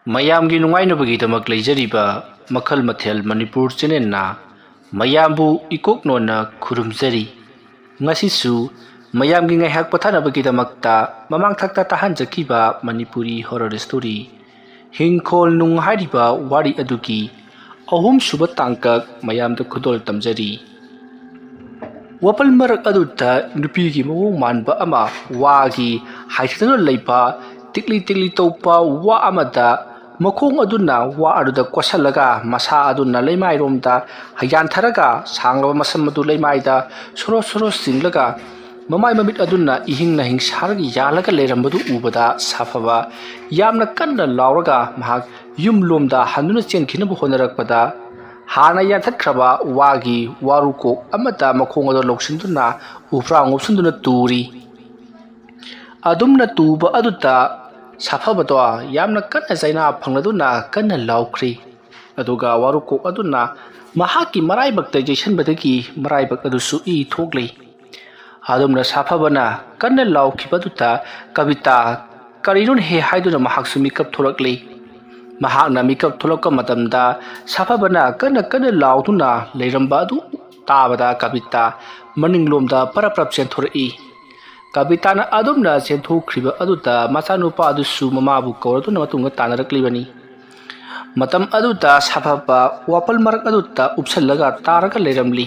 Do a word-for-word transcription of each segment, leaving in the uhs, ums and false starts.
ꯃꯌꯥꯝꯒꯤ ꯅꯨꯡꯉꯥꯏꯅꯕꯒꯤꯗꯃꯛ ꯂꯩꯖꯔꯤꯕ ꯃꯈꯜ ꯃꯊꯦꯜ ꯃꯅꯤꯄꯨꯔ ꯆꯦꯅꯦꯜꯅ ꯃꯌꯥꯝꯕꯨ ꯏꯀꯣꯛ ꯅꯣꯟꯅ ꯈꯨꯔꯨꯝꯖꯔꯤ꯫ ꯉꯁꯤꯁꯨ ꯃꯌꯥꯝꯒꯤ ꯉꯥꯏꯍꯥꯛ ꯄꯣꯊꯥꯅꯕꯒꯤꯗꯃꯛꯇ ꯃꯃꯥꯡ ꯊꯛꯇ ꯇꯥꯍꯟꯖꯈꯤꯕ ꯃꯅꯤꯄꯨꯔꯤ ꯍꯣꯔꯔ ꯁ꯭ꯇꯣꯔꯤ ꯍꯤꯡꯈꯣꯜ ꯅꯨꯡ ꯍꯥꯏꯔꯤꯕ ꯋꯥꯔꯤ ꯑꯗꯨꯒꯤ ꯑꯍꯨꯝꯁꯨꯕ ꯇꯥꯡꯀꯛ ꯃꯌꯥꯝꯗ ꯈꯨꯗꯣꯜ ꯇꯝꯖꯔꯤ꯫ ꯋꯥꯄꯜ ꯃꯔꯛ ꯑꯗꯨꯗ ꯅꯨꯄꯤꯒꯤ ꯃꯑꯣꯡ ꯃꯥꯟꯕ ꯑꯃ ꯋꯥꯒꯤ ꯍꯥꯏꯊꯗꯨꯅ ꯂꯩꯕ ꯇꯤꯛꯂꯤ ꯇꯤꯛꯂꯤ ꯇꯧꯕ ꯋꯥ ꯑꯃꯗ ꯃꯈꯣꯡ ꯑꯗꯨꯅ ꯋꯥ ꯑꯗꯨꯗ ꯀꯣꯠꯁꯜꯂꯒ ꯃꯁꯥ ꯑꯗꯨꯅ ꯂꯩꯃꯥꯏꯔꯣꯝꯗ ꯌꯥꯟꯊꯔꯒ ꯁꯥꯡꯂꯕ ꯃꯁꯝ ꯑꯗꯨ ꯂꯩꯃꯥꯏꯗ ꯁꯣꯔꯣ ꯁꯣꯔꯣ ꯆꯤꯡꯂꯒ ꯃꯃꯥꯏ ꯃꯃꯤꯠ ꯑꯗꯨꯅ ꯏꯍꯤꯡ ꯅꯥꯍꯤꯡ ꯁꯥꯔꯒ ꯌꯥꯜꯂꯒ ꯂꯩꯔꯝꯕꯗꯨ ꯎꯕꯗ ꯁꯥꯐꯕ ꯌꯥꯝꯅ ꯀꯟꯅ ꯂꯥꯎꯔꯒ ꯃꯍꯥꯛ ꯌꯨꯝꯂꯣꯝꯗ ꯍꯟꯗꯨꯅ ꯆꯦꯟꯈꯤꯅꯕ ꯍꯣꯠꯅꯔꯛꯄꯗ ꯍꯥꯟꯅ ꯌꯥꯟꯊꯠꯈ꯭ꯔꯕ ꯋꯥꯒꯤ ꯋꯥꯔꯨꯀꯣꯛ ꯑꯃꯗ ꯃꯈꯣꯡ ꯑꯗꯨ ꯂꯧꯁꯤꯟꯗꯨꯅ ꯎꯐ꯭ꯔꯥꯡ ꯎꯞꯁꯤꯟꯗꯨꯅ ꯇꯨꯔꯤ꯫ ꯑꯗꯨꯝꯅ ꯇꯨꯕ ꯑꯗꯨꯗ ꯁꯥꯐꯕꯗꯣ ꯌꯥꯝꯅ ꯀꯟꯅ ꯆꯩꯅꯥ ꯐꯪꯂꯗꯨꯅ ꯀꯟꯅ ꯂꯥꯎꯈ꯭ꯔꯤ꯫ ꯑꯗꯨꯒ ꯋꯥꯔꯨꯀꯣꯛ ꯑꯗꯨꯅ ꯃꯍꯥꯛꯀꯤ ꯃꯔꯥꯏꯕꯛꯇ ꯌꯩꯁꯟꯕꯗꯒꯤ ꯃꯔꯥꯏꯕꯛ ꯑꯗꯨꯁꯨ ꯏ ꯊꯣꯛꯂꯤ꯫ ꯑꯗꯨꯝꯅ ꯁꯥꯐꯕꯅ ꯀꯟꯅ ꯂꯥꯎꯈꯤꯕꯗꯨꯗ ꯀꯕꯤꯇꯥ ꯀꯔꯤꯅꯣꯅꯦꯍꯦ ꯍꯥꯏꯗꯨꯅ ꯃꯍꯥꯛꯁꯨ ꯃꯤꯀꯞ ꯊꯣꯛꯂꯛꯂꯤ꯫ ꯃꯍꯥꯛꯅ ꯃꯤꯀꯞ ꯊꯣꯛꯂꯛꯄ ꯃꯇꯝꯗ ꯁꯥꯐꯕꯅ ꯀꯟꯅ ꯀꯟꯅ ꯂꯥꯎꯗꯨꯅ ꯂꯩꯔꯝꯕ ꯑꯗꯨ ꯇꯥꯕꯗ ꯀꯕꯤꯇꯥ ꯃꯅꯤꯡꯂꯣꯝꯗ ꯄꯔꯞ ꯄꯔꯞ ꯆꯦꯟꯊꯣꯔꯛꯏ꯫ ꯀꯕꯤꯇꯥꯅ ꯑꯗꯨꯝꯅ ꯆꯦꯟꯊꯣꯛꯈ꯭ꯔꯤꯕ ꯑꯗꯨꯗ ꯃꯆꯥꯅꯨꯄꯥ ꯑꯗꯨꯁꯨ ꯃꯃꯥꯕꯨ ꯀꯧꯔꯗꯨꯅ ꯃꯇꯨꯡꯗ ꯇꯥꯟꯅꯔꯛꯂꯤꯕꯅꯤ꯫ ꯃꯇꯝ ꯑꯗꯨꯗ ꯁꯥꯐꯕ ꯋꯥꯄꯜ ꯃꯔꯛ ꯑꯗꯨꯗ ꯎꯞꯁꯜꯂꯒ ꯇꯥꯔꯒ ꯂꯩꯔꯝꯂꯤ꯫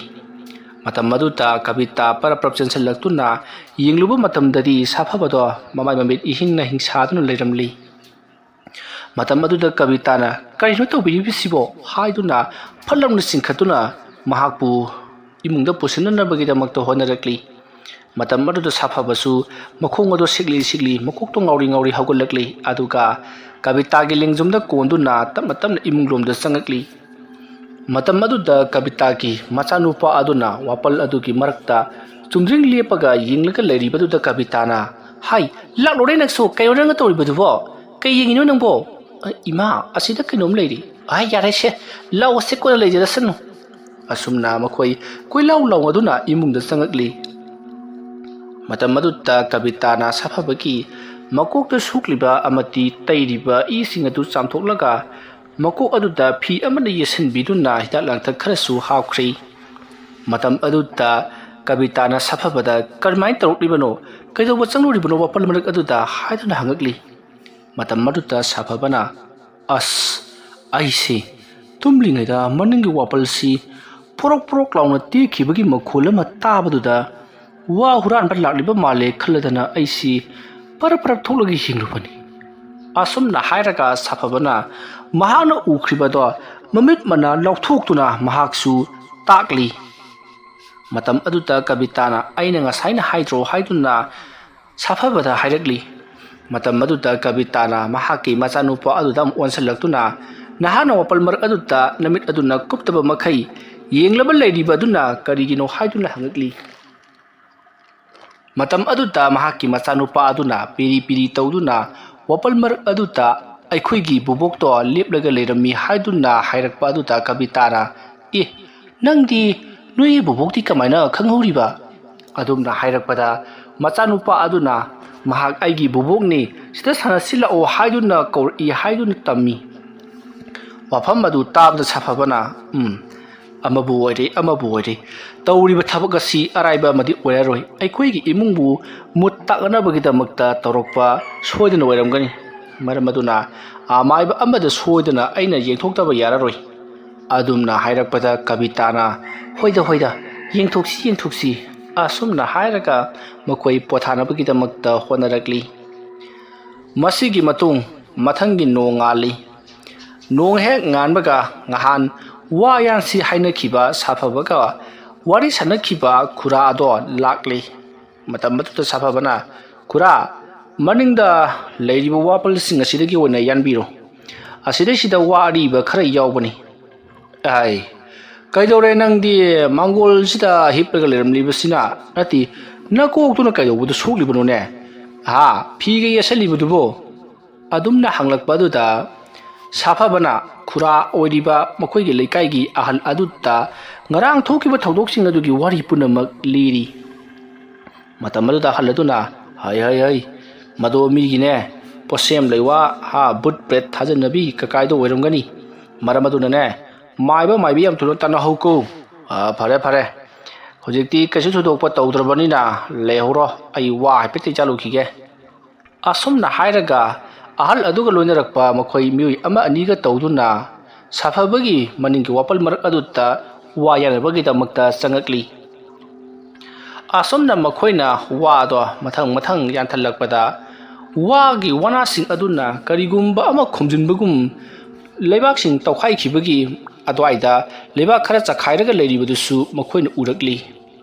ꯃꯇꯝ ꯑꯗꯨꯗ ꯀꯕꯤꯇꯥ ꯄꯔꯞ ꯄꯔꯞ ꯆꯦꯟꯁꯤꯜꯂꯛꯇꯨꯅ ꯌꯦꯡꯂꯨꯕ ꯃꯇꯝꯗꯗꯤ ꯁꯥꯐꯕꯗꯣ ꯃꯃꯥꯏ ꯃꯃꯤꯠ ꯏꯍꯤꯡ ꯅꯥꯍꯤꯡ ꯁꯥꯗꯨꯅ ꯂꯩꯔꯝꯂꯤ꯫ ꯃꯇꯝ ꯑꯗꯨꯗ ꯀꯕꯤꯇꯥꯅ "ꯀꯔꯤꯅꯣ ꯇꯧꯕꯤꯔꯤꯕꯁꯤꯕꯣ?" ꯍꯥꯏꯗꯨꯅ ꯐꯠ ꯂꯥꯎꯅ ꯆꯤꯡꯈꯠꯇꯨꯅ ꯃꯍꯥꯛꯄꯨ ꯏꯃꯨꯡꯗ ꯄꯨꯁꯤꯟꯅꯅꯕꯒꯤꯗꯃꯛꯇ ꯍꯣꯠꯅꯔꯛꯂꯤ꯫ ꯃꯇꯝ ꯑꯗꯨꯗ ꯁꯥꯐꯕꯁꯨ ꯃꯈꯣꯡ ꯑꯗꯨ ꯁꯤꯛꯂꯤ ꯁꯤꯛꯂꯤ ꯃꯀꯣꯛꯇꯣ ꯉꯥꯎꯔꯤ ꯉꯥꯎꯔꯤ ꯍꯧꯒꯠꯂꯛꯂꯤ꯫ ꯑꯗꯨꯒ ꯀꯕꯤꯇꯥꯒꯤ ꯂꯦꯡꯖꯨꯝꯗ ꯀꯣꯟꯗꯨꯅ ꯇꯞꯅ ꯇꯞꯅ ꯏꯃꯨꯡꯂꯣꯝꯗ ꯆꯪꯉꯛꯂꯤ꯫ ꯃꯇꯝ ꯑꯗꯨꯗ ꯀꯕꯤꯇꯥꯒꯤ ꯃꯆꯥꯅꯨꯄꯥ ꯑꯗꯨꯅ ꯋꯥꯄꯜ ꯑꯗꯨꯒꯤ ꯃꯔꯛꯇ ꯆꯨꯝꯗ꯭ꯔꯤꯡ ꯂꯦꯞꯄꯒ ꯌꯦꯡꯂꯒ ꯂꯩꯔꯤꯕꯗꯨꯗ ꯀꯕꯤꯇꯥꯅ, "ꯍꯥꯏ, ꯂꯥꯛꯂꯣꯔꯦ ꯅꯪꯁꯨ, ꯀꯩꯅꯣ ꯅꯪꯅ ꯇꯧꯔꯤꯕꯗꯨꯕꯣ? ꯀꯩ ꯌꯦꯡꯉꯤꯅꯣ ꯅꯪꯕꯣ? ꯑ, ꯏꯃꯥ, ꯑꯁꯤꯗ ꯀꯩꯅꯣꯝ ꯂꯩꯔꯤ꯫ ꯑ, ꯌꯥꯔꯦꯁꯦ, ꯂꯧ ꯑꯁꯤ ꯀꯣꯟꯅ ꯂꯩꯖꯔꯁꯅꯨ"꯫ ꯑꯁꯨꯝꯅ ꯃꯈꯣꯏ ꯀꯣꯏꯂꯥꯎ ꯂꯥꯎꯅꯗꯨꯅ ꯏꯃꯨꯡꯗ ꯆꯪꯉꯛꯂꯤ꯫ ꯃꯇꯝ ꯑꯗꯨꯗ ꯀꯕꯤꯇꯥꯅ ꯁꯥꯐꯕꯒꯤ ꯃꯀꯣꯛꯇ ꯁꯣꯛꯂꯤꯕ ꯑꯃꯗꯤ ꯇꯩꯔꯤꯕ ꯏꯁꯤꯡ ꯑꯗꯨ ꯆꯥꯝꯊꯣꯛꯂꯒ ꯃꯀꯣꯛ ꯑꯗꯨꯗ ꯐꯤ ꯑꯃꯅ ꯌꯦꯠꯁꯤꯟꯕꯤꯗꯨꯅ ꯍꯤꯗꯥꯛ ꯂꯥꯡꯊꯛ ꯈꯔꯁꯨ ꯍꯥꯞꯈ꯭ꯔꯦ꯫ ꯃꯇꯝ ꯑꯗꯨꯗ ꯀꯕꯤꯇꯥꯅ ꯁꯥꯐꯕꯗ "ꯀꯔꯝꯍꯥꯏꯅ ꯇꯧꯔꯛꯂꯤꯕꯅꯣ? ꯀꯩꯗꯧꯕ ꯆꯪꯂꯨꯔꯤꯕꯅꯣ ꯋꯥꯄꯜ ꯃꯔꯛ ꯑꯗꯨꯗ?" ꯍꯥꯏꯗꯨꯅ ꯍꯪꯉꯛꯂꯤ꯫ ꯃꯇꯝ ꯑꯗꯨꯗ ꯁꯥꯐꯕꯅ, "ꯑꯁ, ꯑꯩꯁꯦ ꯇꯨꯝꯂꯤꯉꯩꯗ ꯃꯅꯤꯡꯒꯤ ꯋꯥꯄꯜꯁꯤ ꯄꯣꯔꯣꯛ ꯄꯣꯔꯣꯛ ꯂꯥꯎꯅ ꯇꯦꯛꯈꯤꯕꯒꯤ ꯃꯈꯣꯜ ꯑꯃ ꯇꯥꯕꯗꯨꯗ ꯋꯥ ꯍꯨꯔꯥꯟꯕ ꯂꯥꯛꯂꯤꯕ ꯃꯥꯜꯂꯦ ꯈꯜꯂꯗꯅ ꯑꯩꯁꯤ ꯄꯔꯞ ꯄꯔꯞ ꯊꯣꯛꯂꯒ ꯌꯦꯡꯂꯨꯕꯅꯤ"꯫ ꯑꯁꯨꯝꯅ ꯍꯥꯏꯔꯒ ꯁꯥꯐꯕꯅ ꯃꯍꯥꯛꯅ ꯎꯈ꯭ꯔꯤꯕꯗꯣ ꯃꯃꯤꯠ ꯃꯅꯥ ꯂꯥꯎꯊꯣꯛꯇꯨꯅ ꯃꯍꯥꯛꯁꯨ ꯇꯥꯛꯂꯤ꯫ ꯃꯇꯝ ꯑꯗꯨꯗ ꯀꯕꯤꯇꯥꯅ "ꯑꯩꯅ ꯉꯁꯥꯏꯅ ꯍꯥꯏꯗ꯭ꯔꯣ?" ꯍꯥꯏꯗꯨꯅ ꯁꯥꯐꯕꯗ ꯍꯥꯏꯔꯛꯂꯤ꯫ ꯃꯇꯝ ꯑꯗꯨꯗ ꯀꯕꯤꯇꯥꯅ ꯃꯍꯥꯛꯀꯤ ꯃꯆꯥꯅꯨꯄꯥ ꯑꯗꯨꯗ ꯑꯃꯨꯛ ꯑꯣꯟꯁꯤꯜꯂꯛꯇꯨꯅ, "ꯅꯍꯥꯛꯅ ꯋꯥꯄꯜ ꯃꯔꯛ ꯑꯗꯨꯗ ꯅꯃꯤꯠ ꯑꯗꯨꯅ ꯀꯨꯞꯇꯕ ꯃꯈꯩ ꯌꯦꯡꯂꯕ ꯂꯩꯔꯤꯕ ꯑꯗꯨꯅ ꯀꯔꯤꯒꯤꯅꯣ?" ꯍꯥꯏꯗꯨꯅ ꯍꯪꯉꯛꯂꯤ꯫ ꯃꯇꯝ ꯑꯗꯨꯗ ꯃꯍꯥꯛꯀꯤ ꯃꯆꯥꯅꯨꯄꯥ ꯑꯗꯨꯅ ꯄꯤꯔꯤ ꯄꯤꯔꯤ ꯇꯧꯗꯨꯅ ꯋꯥꯄꯜ ꯃꯔꯛ ꯑꯗꯨꯗ ꯑꯩꯈꯣꯏꯒꯤ ꯕꯣꯕꯣꯛꯇꯣ ꯂꯦꯞꯂꯒ ꯂꯩꯔꯝꯃꯤ ꯍꯥꯏꯗꯨꯅ ꯍꯥꯏꯔꯛꯄ ꯑꯗꯨꯗ ꯀꯕꯤꯇꯥꯅ, "ꯑꯦ, ꯅꯪꯗꯤ ꯅꯣꯏꯒꯤ ꯕꯣꯕꯣꯛꯇꯤ ꯀꯃꯥꯏꯅ ꯈꯪꯍꯧꯔꯤꯕ?" ꯑꯗꯨꯝꯅ ꯍꯥꯏꯔꯛꯄꯗ ꯃꯆꯥꯅꯨꯄꯥ ꯑꯗꯨꯅ, "ꯃꯍꯥꯛ ꯑꯩꯒꯤ ꯕꯣꯕꯣꯛꯅꯤ, ꯁꯤꯗ ꯁꯥꯟꯅꯁꯤꯜꯂꯛꯑꯣ ꯍꯥꯏꯗꯨꯅ ꯀꯧꯔꯛꯏ" ꯍꯥꯏꯗꯨꯅ ꯇꯝꯃꯤ꯫ ꯋꯥꯐꯝ ꯑꯗꯨ ꯇꯥꯕꯗ ꯁꯥꯐꯕꯅ, "ꯎꯝ, ꯑꯃꯕꯨ ꯑꯣꯏꯔꯦ, ꯑꯃꯕꯨ ꯑꯣꯏꯔꯦ, ꯇꯧꯔꯤꯕ ꯊꯕꯛ ꯑꯁꯤ ꯑꯔꯥꯏꯕ ꯑꯃꯗꯤ ꯑꯣꯏꯔꯔꯣꯏ꯫ ꯑꯩꯈꯣꯏꯒꯤ ꯏꯃꯨꯡꯕꯨ ꯃꯨꯠ ꯇꯥꯛꯅꯅꯕꯒꯤꯗꯃꯛꯇ ꯇꯧꯔꯛꯄ ꯁꯣꯏꯗꯅ ꯑꯣꯏꯔꯝꯒꯅꯤ꯫ ꯃꯔꯝ ꯑꯗꯨꯅ ꯑꯃꯥꯏꯕ ꯑꯃꯗ ꯁꯣꯏꯗꯅ ꯑꯩꯅ ꯌꯦꯡꯊꯣꯛꯇꯕ ꯌꯥꯔꯔꯣꯏ"꯫ ꯑꯗꯨꯝꯅ ꯍꯥꯏꯔꯛꯄꯗ ꯀꯕꯤꯇꯥꯅ, "ꯍꯣꯏꯗ, ꯍꯣꯏꯗ, ꯌꯦꯡꯊꯣꯛꯁꯤ, ꯌꯦꯡꯊꯣꯛꯁꯤ"꯫ ꯑꯁꯨꯝꯅ ꯍꯥꯏꯔꯒ ꯃꯈꯣꯏ ꯄꯣꯊꯥꯅꯕꯒꯤꯗꯃꯛꯇ ꯍꯣꯠꯅꯔꯛꯂꯤ꯫ ꯃꯁꯤꯒꯤ ꯃꯇꯨꯡ ꯃꯊꯪꯒꯤ ꯅꯣꯡ ꯉꯥꯜꯂꯤ꯫ ꯅꯣꯡ ꯍꯦꯛ ꯉꯥꯟꯕꯒ ꯉꯍꯥꯟ ꯋꯥ ꯌꯥꯟꯁꯤ ꯍꯥꯏꯅꯈꯤꯕ ꯁꯥꯐꯕꯒ ꯋꯥꯔꯤ ꯁꯥꯟꯅꯈꯤꯕ ꯈꯨꯔꯥ ꯑꯗꯣ ꯂꯥꯛꯂꯤ꯫ ꯃꯇꯝ ꯑꯗꯨꯗ ꯁꯥꯐꯕꯅ, "ꯈꯨꯔꯥ, ꯃꯅꯤꯡꯗ ꯂꯩꯔꯤꯕ ꯋꯥꯄꯜꯁꯤꯡ ꯑꯁꯤꯗꯒꯤ ꯑꯣꯏꯅ ꯌꯥꯟꯕꯤꯔꯣ꯫ ꯑꯁꯤꯗꯩꯁꯤꯗ ꯋꯥ ꯑꯔꯤꯕ ꯈꯔ ꯌꯥꯎꯕꯅꯤ"꯫ "ꯑꯥꯏ, ꯀꯩꯗꯧꯔꯦ ꯅꯪꯗꯤ ꯃꯥꯡꯒꯣꯜꯁꯤꯗ ꯍꯤꯞꯂꯒ ꯂꯩꯔꯝꯂꯤꯕꯁꯤꯅ? ꯅꯠꯇꯦ, ꯅꯀꯣꯛꯇꯨꯅ ꯀꯩꯗꯧꯕꯗ ꯁꯣꯛꯂꯤꯕꯅꯣꯅꯦ? ꯍꯥ, ꯐꯤꯒ ꯌꯦꯠꯁꯜꯂꯤꯕꯗꯨꯕꯣ?" ꯑꯗꯨꯝꯅ ꯍꯪꯂꯛꯄ ꯑꯗꯨꯗ ꯁꯥꯐꯕꯅ ꯈꯨꯔꯥ ꯑꯣꯏꯔꯤꯕ ꯃꯈꯣꯏꯒꯤ ꯂꯩꯀꯥꯏꯒꯤ ꯑꯍꯜ ꯑꯗꯨꯗ ꯉꯔꯥꯡ ꯊꯣꯛꯈꯤꯕ ꯊꯧꯗꯣꯛꯁꯤꯡ ꯑꯗꯨꯒꯤ ꯋꯥꯔꯤ ꯄꯨꯝꯅꯃꯛ ꯂꯤꯔꯤ꯫ ꯃꯇꯝ ꯑꯗꯨꯗ ꯑꯍꯜ ꯑꯗꯨꯅ, "ꯍꯩ, ꯍꯩ, ꯍꯩ, "ꯃꯗꯣ ꯃꯤꯒꯤꯅꯦ, ꯄꯣꯠꯁꯦꯝ ꯂꯩꯋꯥ, ꯍꯥ, ꯕꯨꯠ ꯄ꯭ꯔꯦꯠ ꯊꯥꯖꯟꯅꯕꯤ ꯀꯀꯥꯏꯗꯣ ꯑꯣꯏꯔꯝꯒꯅꯤ꯫ ꯃꯔꯝ ꯑꯗꯨꯅꯅꯦ, ꯃꯥꯏꯕ ꯃꯥꯏꯕꯤ ꯌꯥꯝ ꯊꯨꯅ ꯇꯥꯟꯅꯍꯧꯀꯣ꯫ ꯑꯥ, ꯐꯔꯦ, ꯐꯔꯦ꯫ ꯍꯧꯖꯤꯛꯇꯤ ꯀꯩꯁꯨ ꯊꯣꯏꯗꯣꯛꯄ ꯇꯧꯗ꯭ꯔꯕꯅꯤꯅ ꯂꯩꯍꯧꯔꯣ, ꯑꯩ ꯋꯥ ꯍꯥꯏꯐꯦꯠꯇ ꯆꯥꯂꯨꯈꯤꯒꯦ"꯫ ꯑꯁꯨꯝꯅ ꯍꯥꯏꯔꯒ ꯑꯍꯜ ꯑꯗꯨꯒ ꯂꯣꯏꯅꯔꯛꯄ ꯃꯈꯣꯏ ꯃꯤꯑꯣꯏ ꯑꯃ ꯑꯅꯤꯒ ꯇꯧꯗꯨꯅ ꯁꯥꯐꯕꯒꯤ ꯃꯅꯤꯡꯒꯤ ꯋꯥꯄꯜ ꯃꯔꯛ ꯑꯗꯨꯗ ꯋꯥ ꯌꯥꯟꯅꯕꯒꯤꯗꯃꯛꯇ ꯆꯪꯉꯛꯂꯤ꯫ ꯑꯁꯨꯝꯅ ꯃꯈꯣꯏꯅ ꯋꯥꯗꯣ ꯃꯊꯪ ꯃꯊꯪ ꯌꯥꯟꯊꯠꯂꯛꯄꯗ, ꯋꯥꯒꯤ ꯋꯥꯅꯥꯁꯤꯡ ꯑꯗꯨꯅ ꯀꯔꯤꯒꯨꯝꯕ ꯑꯃ ꯈꯨꯝꯖꯤꯟꯕꯒꯨꯝ ꯂꯩꯕꯥꯛꯁꯤꯡ ꯇꯧꯈꯥꯏꯈꯤꯕꯒꯤ ꯑꯗꯨꯋꯥꯏꯗ ꯂꯩꯕꯥꯛ ꯈꯔ ꯆꯈꯥꯏꯔꯒ ꯂꯩꯔꯤꯕꯗꯨꯁꯨ ꯃꯈꯣꯏꯅ ꯎꯔꯛꯂꯤ꯫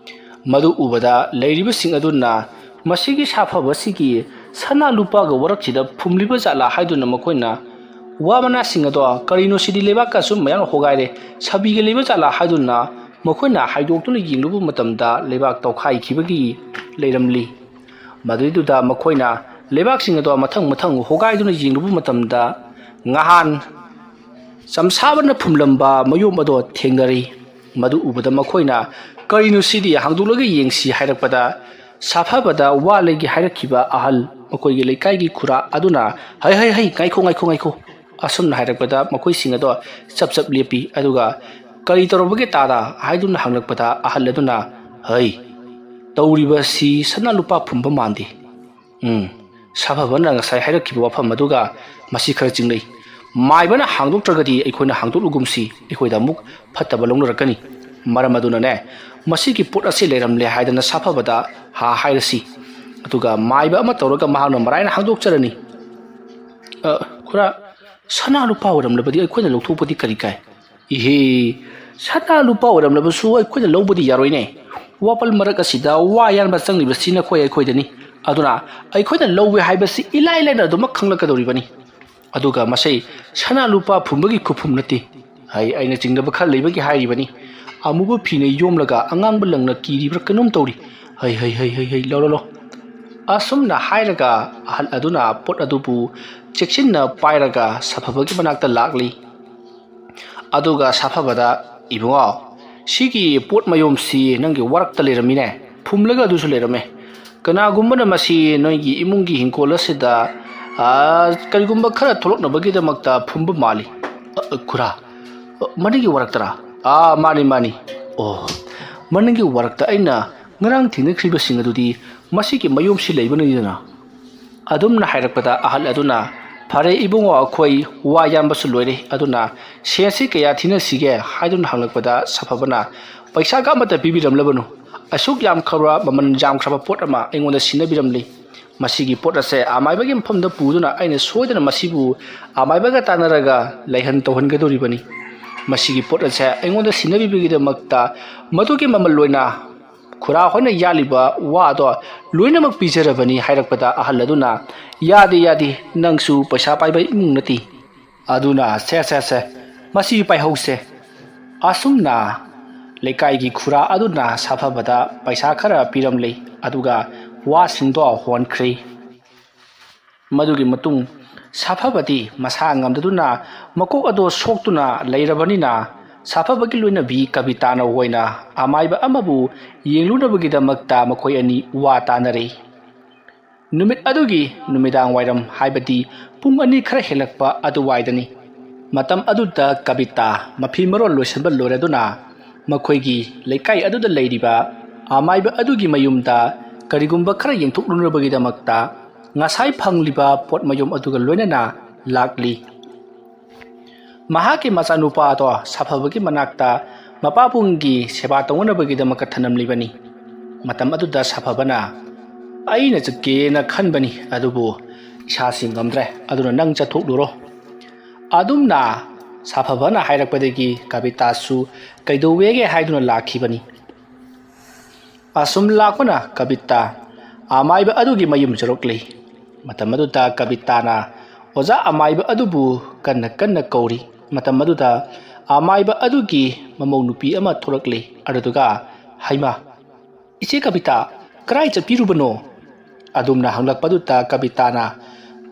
ꯃꯗꯨ ꯎꯕꯗ ꯂꯩꯔꯤꯕꯁꯤꯡ ꯑꯗꯨꯅ ꯃꯁꯤꯒꯤ ꯁꯥꯐꯕꯁꯤꯒꯤ ꯁꯅꯥ ꯂꯨꯄꯥꯒ ꯋꯥꯔꯛꯁꯤꯗ ꯐꯨꯝꯂꯤꯕ ꯖꯥꯠꯂꯥ ꯍꯥꯏꯗꯨꯅ ꯃꯈꯣꯏꯅ ꯋꯥ ꯃꯅꯥꯁꯤꯡ ꯑꯗꯣ, "ꯀꯔꯤꯅꯣ ꯁꯤꯗꯤ, ꯂꯩꯕꯥꯛꯀ ꯑꯁꯨꯝ ꯃꯌꯥꯝ ꯍꯣꯒꯥꯏꯔꯦ, ꯁꯥꯕꯤꯒ ꯂꯩꯕ ꯖꯥꯠꯂꯥ?" ꯍꯥꯏꯗꯨꯅ ꯃꯈꯣꯏꯅ ꯍꯥꯏꯗꯣꯛꯇꯨꯅ ꯌꯦꯡꯂꯨꯕ ꯃꯇꯝꯗ ꯂꯩꯕꯥꯛ ꯇꯧꯈꯥꯏꯈꯤꯕꯒꯤ ꯂꯩꯔꯝꯂꯤ꯫ ꯃꯗꯨꯏꯗꯨꯗ ꯃꯈꯣꯏꯅ ꯂꯩꯕꯥꯛꯁꯤꯡ ꯑꯗꯣ ꯃꯊꯪ ꯃꯊꯪ ꯍꯣꯒꯥꯏꯗꯨꯅ ꯌꯦꯡꯂꯨꯕ ꯃꯇꯝꯗ ꯉꯍꯥꯟ ꯆꯝꯁꯥꯕꯅ ꯐꯨꯝꯂꯝꯕ ꯃꯌꯣꯝ ꯑꯗꯣ ꯊꯦꯡꯅꯔꯤ꯫ ꯃꯗꯨ ꯎꯕꯗ ꯃꯈꯣꯏꯅ, "ꯀꯔꯤꯅꯣ ꯁꯤꯗꯤ, ꯍꯥꯡꯗꯣꯛꯂꯒ ꯌꯦꯡꯁꯤ" ꯍꯥꯏꯔꯛꯄꯗ, ꯁꯥꯐꯕꯗ ꯋꯥ ꯂꯩꯒꯦ ꯍꯥꯏꯔꯛꯈꯤꯕ ꯑꯍꯜ, ꯃꯈꯣꯏꯒꯤ ꯂꯩꯀꯥꯏꯒꯤ ꯈꯨꯔꯥ ꯑꯗꯨꯅ, "ꯍꯩ, ꯍꯩ, ꯍꯩ, ꯉꯥꯏꯈꯣ, ꯉꯥꯏꯈꯣ, ꯉꯥꯏꯈꯣ"꯫ ꯑꯁꯨꯝꯅ ꯍꯥꯏꯔꯛꯄꯗ ꯃꯈꯣꯏꯁꯤꯡ ꯑꯗꯣ ꯆꯞ ꯆꯞ ꯂꯦꯞꯄꯤ꯫ ꯑꯗꯨꯒ, "ꯀꯔꯤ ꯇꯧꯔꯕꯒꯦ ꯇꯥꯗ?" ꯍꯥꯏꯗꯨꯅ ꯍꯪꯂꯛꯄꯗ ꯑꯍꯜ ꯑꯗꯨꯅ, "ꯍꯩ, ꯇꯧꯔꯤꯕꯁꯤ ꯁꯅꯥ ꯂꯨꯄꯥ ꯐꯨꯝꯕ ꯃꯥꯟꯗꯦ꯫ ꯎꯝ, ꯁꯥꯐꯕꯅ ꯉꯁꯥꯏ ꯍꯥꯏꯔꯛꯈꯤꯕ ꯋꯥꯐꯝ ꯑꯗꯨꯒ ꯃꯁꯤ ꯈꯔ ꯆꯤꯡꯅꯩ꯫ ꯃꯥꯏꯕꯅ ꯍꯥꯡꯗꯣꯛꯇ꯭ꯔꯒꯗꯤ ꯑꯩꯈꯣꯏꯅ ꯍꯥꯡꯗꯣꯛꯂꯨꯒꯨꯝꯁꯤ, ꯑꯩꯈꯣꯏꯗ ꯑꯃꯨꯛ ꯐꯠꯇꯕ ꯂꯧꯅꯔꯛꯀꯅꯤ꯫ ꯃꯔꯝ ꯑꯗꯨꯅꯅꯦ, ꯃꯁꯤꯒꯤ ꯄꯣꯠ ꯑꯁꯤ ꯂꯩꯔꯝꯂꯦ ꯍꯥꯏꯗꯅ ꯁꯥꯐꯕꯗ ꯍꯥ ꯍꯥꯏꯔꯁꯤ꯫ ꯑꯗꯨꯒ ꯃꯥꯏꯕ ꯑꯃ ꯇꯧꯔꯒ ꯃꯍꯥꯛꯅ ꯃꯔꯥꯏꯅ ꯍꯥꯡꯗꯣꯛꯆꯔꯅꯤ"꯫ "ꯑ, ꯈꯨꯔꯥ, ꯁꯅꯥ ꯂꯨꯄꯥ ꯑꯣꯏꯔꯝꯂꯕꯗꯤ ꯑꯩꯈꯣꯏꯅ ꯂꯧꯊꯣꯛꯄꯗꯤ ꯀꯔꯤ ꯀꯥꯏ?" "ꯏꯍꯦ, ꯁꯅꯥ ꯂꯨꯄꯥ ꯑꯣꯏꯔꯝꯂꯕꯁꯨ ꯑꯩꯈꯣꯏꯅ ꯂꯧꯕꯗꯤ ꯌꯥꯔꯣꯏꯅꯦ꯫ ꯋꯥꯄꯜ ꯃꯔꯛ ꯑꯁꯤꯗ ꯋꯥ ꯌꯥꯟꯕ ꯆꯪꯂꯤꯕꯁꯤ ꯅꯈꯣꯏ ꯑꯩꯈꯣꯏꯗꯅꯤ꯫ ꯑꯗꯨꯅ ꯑꯩꯈꯣꯏꯅ ꯂꯧꯋꯦ ꯍꯥꯏꯕꯁꯤ ꯏꯂꯥꯏ ꯂꯥꯏꯅ ꯑꯗꯨꯃꯛ ꯈꯪꯂꯛꯀꯗꯧꯔꯤꯕꯅꯤ꯫ ꯑꯗꯨꯒ ꯃꯁꯤ ꯁꯅꯥ ꯂꯨꯄꯥ ꯐꯨꯝꯕꯒꯤ ꯈꯨꯐꯨꯝ ꯅꯠꯇꯦ꯫ ꯑꯩ, ꯑꯩꯅ ꯆꯤꯡꯅꯕ ꯈꯔ ꯂꯩꯕꯒꯤ ꯍꯥꯏꯔꯤꯕꯅꯤ꯫ ꯑꯃꯨꯕ ꯐꯤꯅ ꯌꯣꯝꯂꯒ ꯑꯉꯥꯡꯕ ꯂꯪꯅ ꯀꯤꯔꯤꯕ꯭ꯔꯥ ꯀꯩꯅꯣꯝ ꯇꯧꯔꯤ꯫ ꯍꯩ, ꯍꯩ, ꯍꯩ, ꯍꯩ, ꯍꯩ, ꯂꯧ, ꯂꯧ, ꯂꯧ"꯫ ꯑꯁꯨꯝꯅ ꯍꯥꯏꯔꯒ ꯑꯍꯜ ꯑꯗꯨꯅ ꯄꯣꯠ ꯑꯗꯨꯕꯨ ꯆꯦꯛꯁꯤꯟꯅ ꯄꯥꯏꯔꯒ ꯁꯥꯐꯕꯒꯤ ꯃꯅꯥꯛꯇ ꯂꯥꯛꯂꯤ꯫ ꯑꯗꯨꯒ ꯁꯥꯐꯕꯗ, "ꯏꯕꯨꯡꯉꯣ, ꯁꯤꯒꯤ ꯄꯣꯠ ꯃꯌꯣꯝꯁꯤ ꯅꯪꯒꯤ ꯋꯥꯔꯛꯇ ꯂꯩꯔꯝꯃꯤꯅꯦ, ꯐꯨꯝꯂꯒ ꯑꯗꯨꯁꯨ ꯂꯩꯔꯝꯃꯦ꯫ ꯀꯅꯥꯒꯨꯝꯕꯅ ꯃꯁꯤ ꯅꯣꯏꯒꯤ ꯏꯃꯨꯡꯒꯤ ꯍꯤꯡꯈꯣꯜ ꯑꯁꯤꯗ, ꯑ, ꯀꯔꯤꯒꯨꯝꯕ ꯈꯔ ꯊꯣꯛꯂꯛꯅꯕꯒꯤꯗꯃꯛꯇ ꯐꯨꯝꯕ ꯃꯥꯜꯂꯤ꯫ "ꯑ, ꯑ, ꯈꯨꯔꯥ, ꯑ, ꯃꯅꯤꯡꯒꯤ ꯋꯥꯔꯛꯇꯔꯥ?" "ꯑꯥ, ꯃꯥꯅꯤ, ꯃꯥꯅꯤ꯫" "ꯑꯣ, ꯃꯅꯤꯡꯒꯤ ꯋꯥꯔꯛꯇ ꯑꯩꯅ ꯉꯔꯥꯡ ꯊꯦꯡꯅꯈ꯭ꯔꯤꯕꯁꯤꯡ ꯑꯗꯨꯗꯤ ꯃꯁꯤꯒꯤ ꯃꯌꯨꯝꯁꯤ ꯂꯩꯕꯅꯤꯗꯅ?" ꯑꯗꯨꯝꯅ ꯍꯥꯏꯔꯛꯄꯗ ꯑꯍꯜ ꯑꯗꯨꯅ, "ꯐꯔꯦ ꯏꯕꯨꯡꯉꯣ, ꯑꯩꯈꯣꯏ ꯋꯥ ꯌꯥꯟꯕꯁꯨ ꯂꯣꯏꯔꯦ, ꯑꯗꯨꯅ ꯁꯦꯟꯁꯤ ꯀꯌꯥ ꯊꯤꯅꯁꯤꯒꯦ?" ꯍꯥꯏꯗꯨꯅ ꯍꯪꯂꯛꯄꯗ ꯁꯥꯐꯕꯅ, "ꯄꯩꯁꯥꯒ ꯑꯃꯠꯇ ꯄꯤꯕꯤꯔꯝꯂꯕꯅꯨ, ꯑꯁꯨꯛ ꯌꯥꯝꯈ꯭ꯔꯕ, ꯃꯃꯜ ꯌꯥꯝꯈ꯭ꯔꯕ ꯄꯣꯠ ꯑꯃ ꯑꯩꯉꯣꯟꯗ ꯁꯤꯟꯅꯕꯤꯔꯝꯂꯤ꯫ ꯃꯁꯤꯒꯤ ꯄꯣꯠ ꯑꯁꯦ ꯑꯃꯥꯏꯕꯒꯤ ꯃꯐꯝꯗ ꯄꯨꯗꯨꯅ ꯑꯩꯅ ꯁꯣꯏꯗꯅ ꯃꯁꯤꯕꯨ ꯑꯃꯥꯏꯕꯒ ꯇꯥꯟꯅꯔꯒ ꯂꯩꯍꯟ ꯇꯧꯍꯟꯒꯗꯧꯔꯤꯕꯅꯤ꯫ ꯃꯁꯤꯒꯤ ꯄꯣꯠ ꯑꯁꯦ ꯑꯩꯉꯣꯟꯗ ꯁꯤꯟꯅꯕꯤꯕꯒꯤꯗꯃꯛꯇ ꯃꯗꯨꯒꯤ ꯃꯃꯜ ꯑꯣꯏꯅ ꯈꯨꯔꯥ ꯍꯣꯏꯅ ꯌꯥꯜꯂꯤꯕ ꯋꯥꯗꯣ ꯂꯣꯏꯅꯃꯛ ꯄꯤꯖꯔꯕꯅꯤ" ꯍꯥꯏꯔꯛꯄꯗ ꯑꯍꯜ ꯑꯗꯨꯅ, "ꯌꯥꯗꯦ, ꯌꯥꯗꯦ, ꯅꯪꯁꯨ ꯄꯩꯁꯥ ꯄꯥꯏꯕ ꯏꯃꯨꯡ ꯅꯠꯇꯦ꯫ ꯑꯗꯨꯅ ꯁꯦ, ꯁꯦ, ꯁꯦ, ꯃꯁꯤ ꯄꯥꯏꯍꯧꯁꯦ꯫" ꯑꯁꯨꯝꯅ ꯂꯩꯀꯥꯏꯒꯤ ꯈꯨꯔꯥ ꯑꯗꯨꯅ ꯁꯥꯐꯕꯗ ꯄꯩꯁꯥ ꯈꯔ ꯄꯤꯔꯝꯂꯦ, ꯑꯗꯨꯒ ꯋꯥꯁꯤꯡꯗꯣ ꯍꯣꯟꯈ꯭ꯔꯦ꯫ ꯃꯗꯨꯒꯤ ꯃꯇꯨꯡ ꯁꯥꯐꯕꯗꯤ ꯃꯁꯥ ꯉꯝꯗꯗꯨꯅ ꯃꯀꯣꯛ ꯑꯗꯣ ꯁꯣꯛꯇꯨꯅ ꯂꯩꯔꯕꯅꯤꯅ, ꯁꯥꯐꯕꯒꯤ ꯂꯣꯏꯅꯕꯤ ꯀꯕꯤꯇꯥꯅ ꯑꯣꯏꯅ ꯑꯃꯥꯏꯕ ꯑꯃꯕꯨ ꯌꯦꯡꯂꯨꯅꯕꯒꯤꯗꯃꯛꯇ ꯃꯈꯣꯏ ꯑꯅꯤ ꯋꯥ ꯇꯥꯅꯔꯦ꯫ ꯅꯨꯃꯤꯠ ꯑꯗꯨꯒꯤ ꯅꯨꯃꯤꯗꯥꯡ ꯋꯥꯏꯔꯝ, ꯍꯥꯏꯕꯗꯤ ꯄꯨꯡ ꯑꯅꯤ ꯈꯔ ꯍꯦꯜꯂꯛꯄ ꯑꯗꯨꯋꯥꯏꯗꯅꯤ꯫ ꯃꯇꯝ ꯑꯗꯨꯗ ꯀꯕꯤꯇꯥ ꯃꯐꯤ ꯃꯔꯣꯜ ꯂꯣꯏꯁꯤꯟꯕ ꯂꯣꯏꯔꯗꯨꯅ ꯃꯈꯣꯏꯒꯤ ꯂꯩꯀꯥꯏ ꯑꯗꯨꯗ ꯂꯩꯔꯤꯕ ꯑꯃꯥꯏꯕ ꯑꯗꯨꯒꯤ ꯃꯌꯨꯝꯗ ꯀꯔꯤꯒꯨꯝꯕ ꯈꯔ ꯌꯦꯡꯊꯣꯛꯂꯨꯅꯕꯒꯤꯗꯃꯛꯇ ꯉꯁꯥꯏ ꯐꯪꯂꯤꯕ ꯄꯣꯠ ꯃꯌꯨꯝ ꯑꯗꯨꯒ ꯂꯣꯏꯅꯅ ꯂꯥꯛꯂꯤ꯫ ꯃꯍꯥꯛꯀꯤ ꯃꯆꯥꯅꯨꯄꯥ ꯑꯗꯣ ꯁꯥꯐꯕꯒꯤ ꯃꯅꯥꯛꯇ ꯃꯄꯥꯕꯨꯡꯒꯤ ꯁꯦꯕꯥ ꯇꯧꯅꯅꯕꯒꯤꯗꯃꯛꯇ ꯊꯅꯝꯂꯤꯕꯅꯤ꯫ ꯃꯇꯝ ꯑꯗꯨꯗ ꯁꯥꯐꯕꯅ, "ꯑꯩꯅ ꯆꯠꯀꯦꯅ ꯈꯟꯕꯅꯤ, ꯑꯗꯨꯕꯨ ꯏꯁꯥꯁꯤ ꯉꯝꯗ꯭ꯔꯦ, ꯑꯗꯨꯅ ꯅꯪ ꯆꯠꯊꯣꯛꯂꯨꯔꯣ꯫" ꯑꯗꯨꯝꯅ ꯁꯥꯐꯕꯅ ꯍꯥꯏꯔꯛꯄꯗꯒꯤ ꯀꯕꯤꯇꯥꯁꯨ ꯀꯩꯗꯧꯋꯦꯒꯦ ꯍꯥꯏꯗꯨꯅ ꯂꯥꯛꯈꯤꯕꯅꯤ꯫ ꯑꯁꯨꯝ ꯂꯥꯛꯄꯅ ꯀꯕꯤꯇꯥ ꯑꯃꯥꯏꯕ ꯑꯗꯨꯒꯤ ꯃꯌꯨꯝ ꯌꯧꯔꯛꯂꯤ꯫ ꯃꯇꯝ ꯑꯗꯨꯗ ꯀꯕꯤꯇꯥꯅ ꯑꯣꯖꯥ ꯑꯃꯥꯏꯕ ꯑꯗꯨꯕꯨ ꯀꯟꯅ ꯀꯟꯅ ꯀꯧꯔꯤ꯫ ꯃꯇꯝ ꯑꯗꯨꯗ ꯑꯃꯥꯏꯕ ꯑꯗꯨꯒꯤ ꯃꯃꯧ ꯅꯨꯄꯤ ꯑꯃ ꯊꯣꯛꯂꯛꯂꯤ꯫ ꯑꯗꯨꯗꯨꯒ, "ꯍꯩꯃꯥ, ꯏꯆꯦ ꯀꯕꯤꯇꯥ, ꯀꯔꯥꯏ ꯆꯠꯄꯤꯔꯨꯕꯅꯣ?" ꯑꯗꯨꯝꯅ ꯍꯪꯂꯛꯄꯗꯨꯗ ꯀꯕꯤꯇꯥꯅ,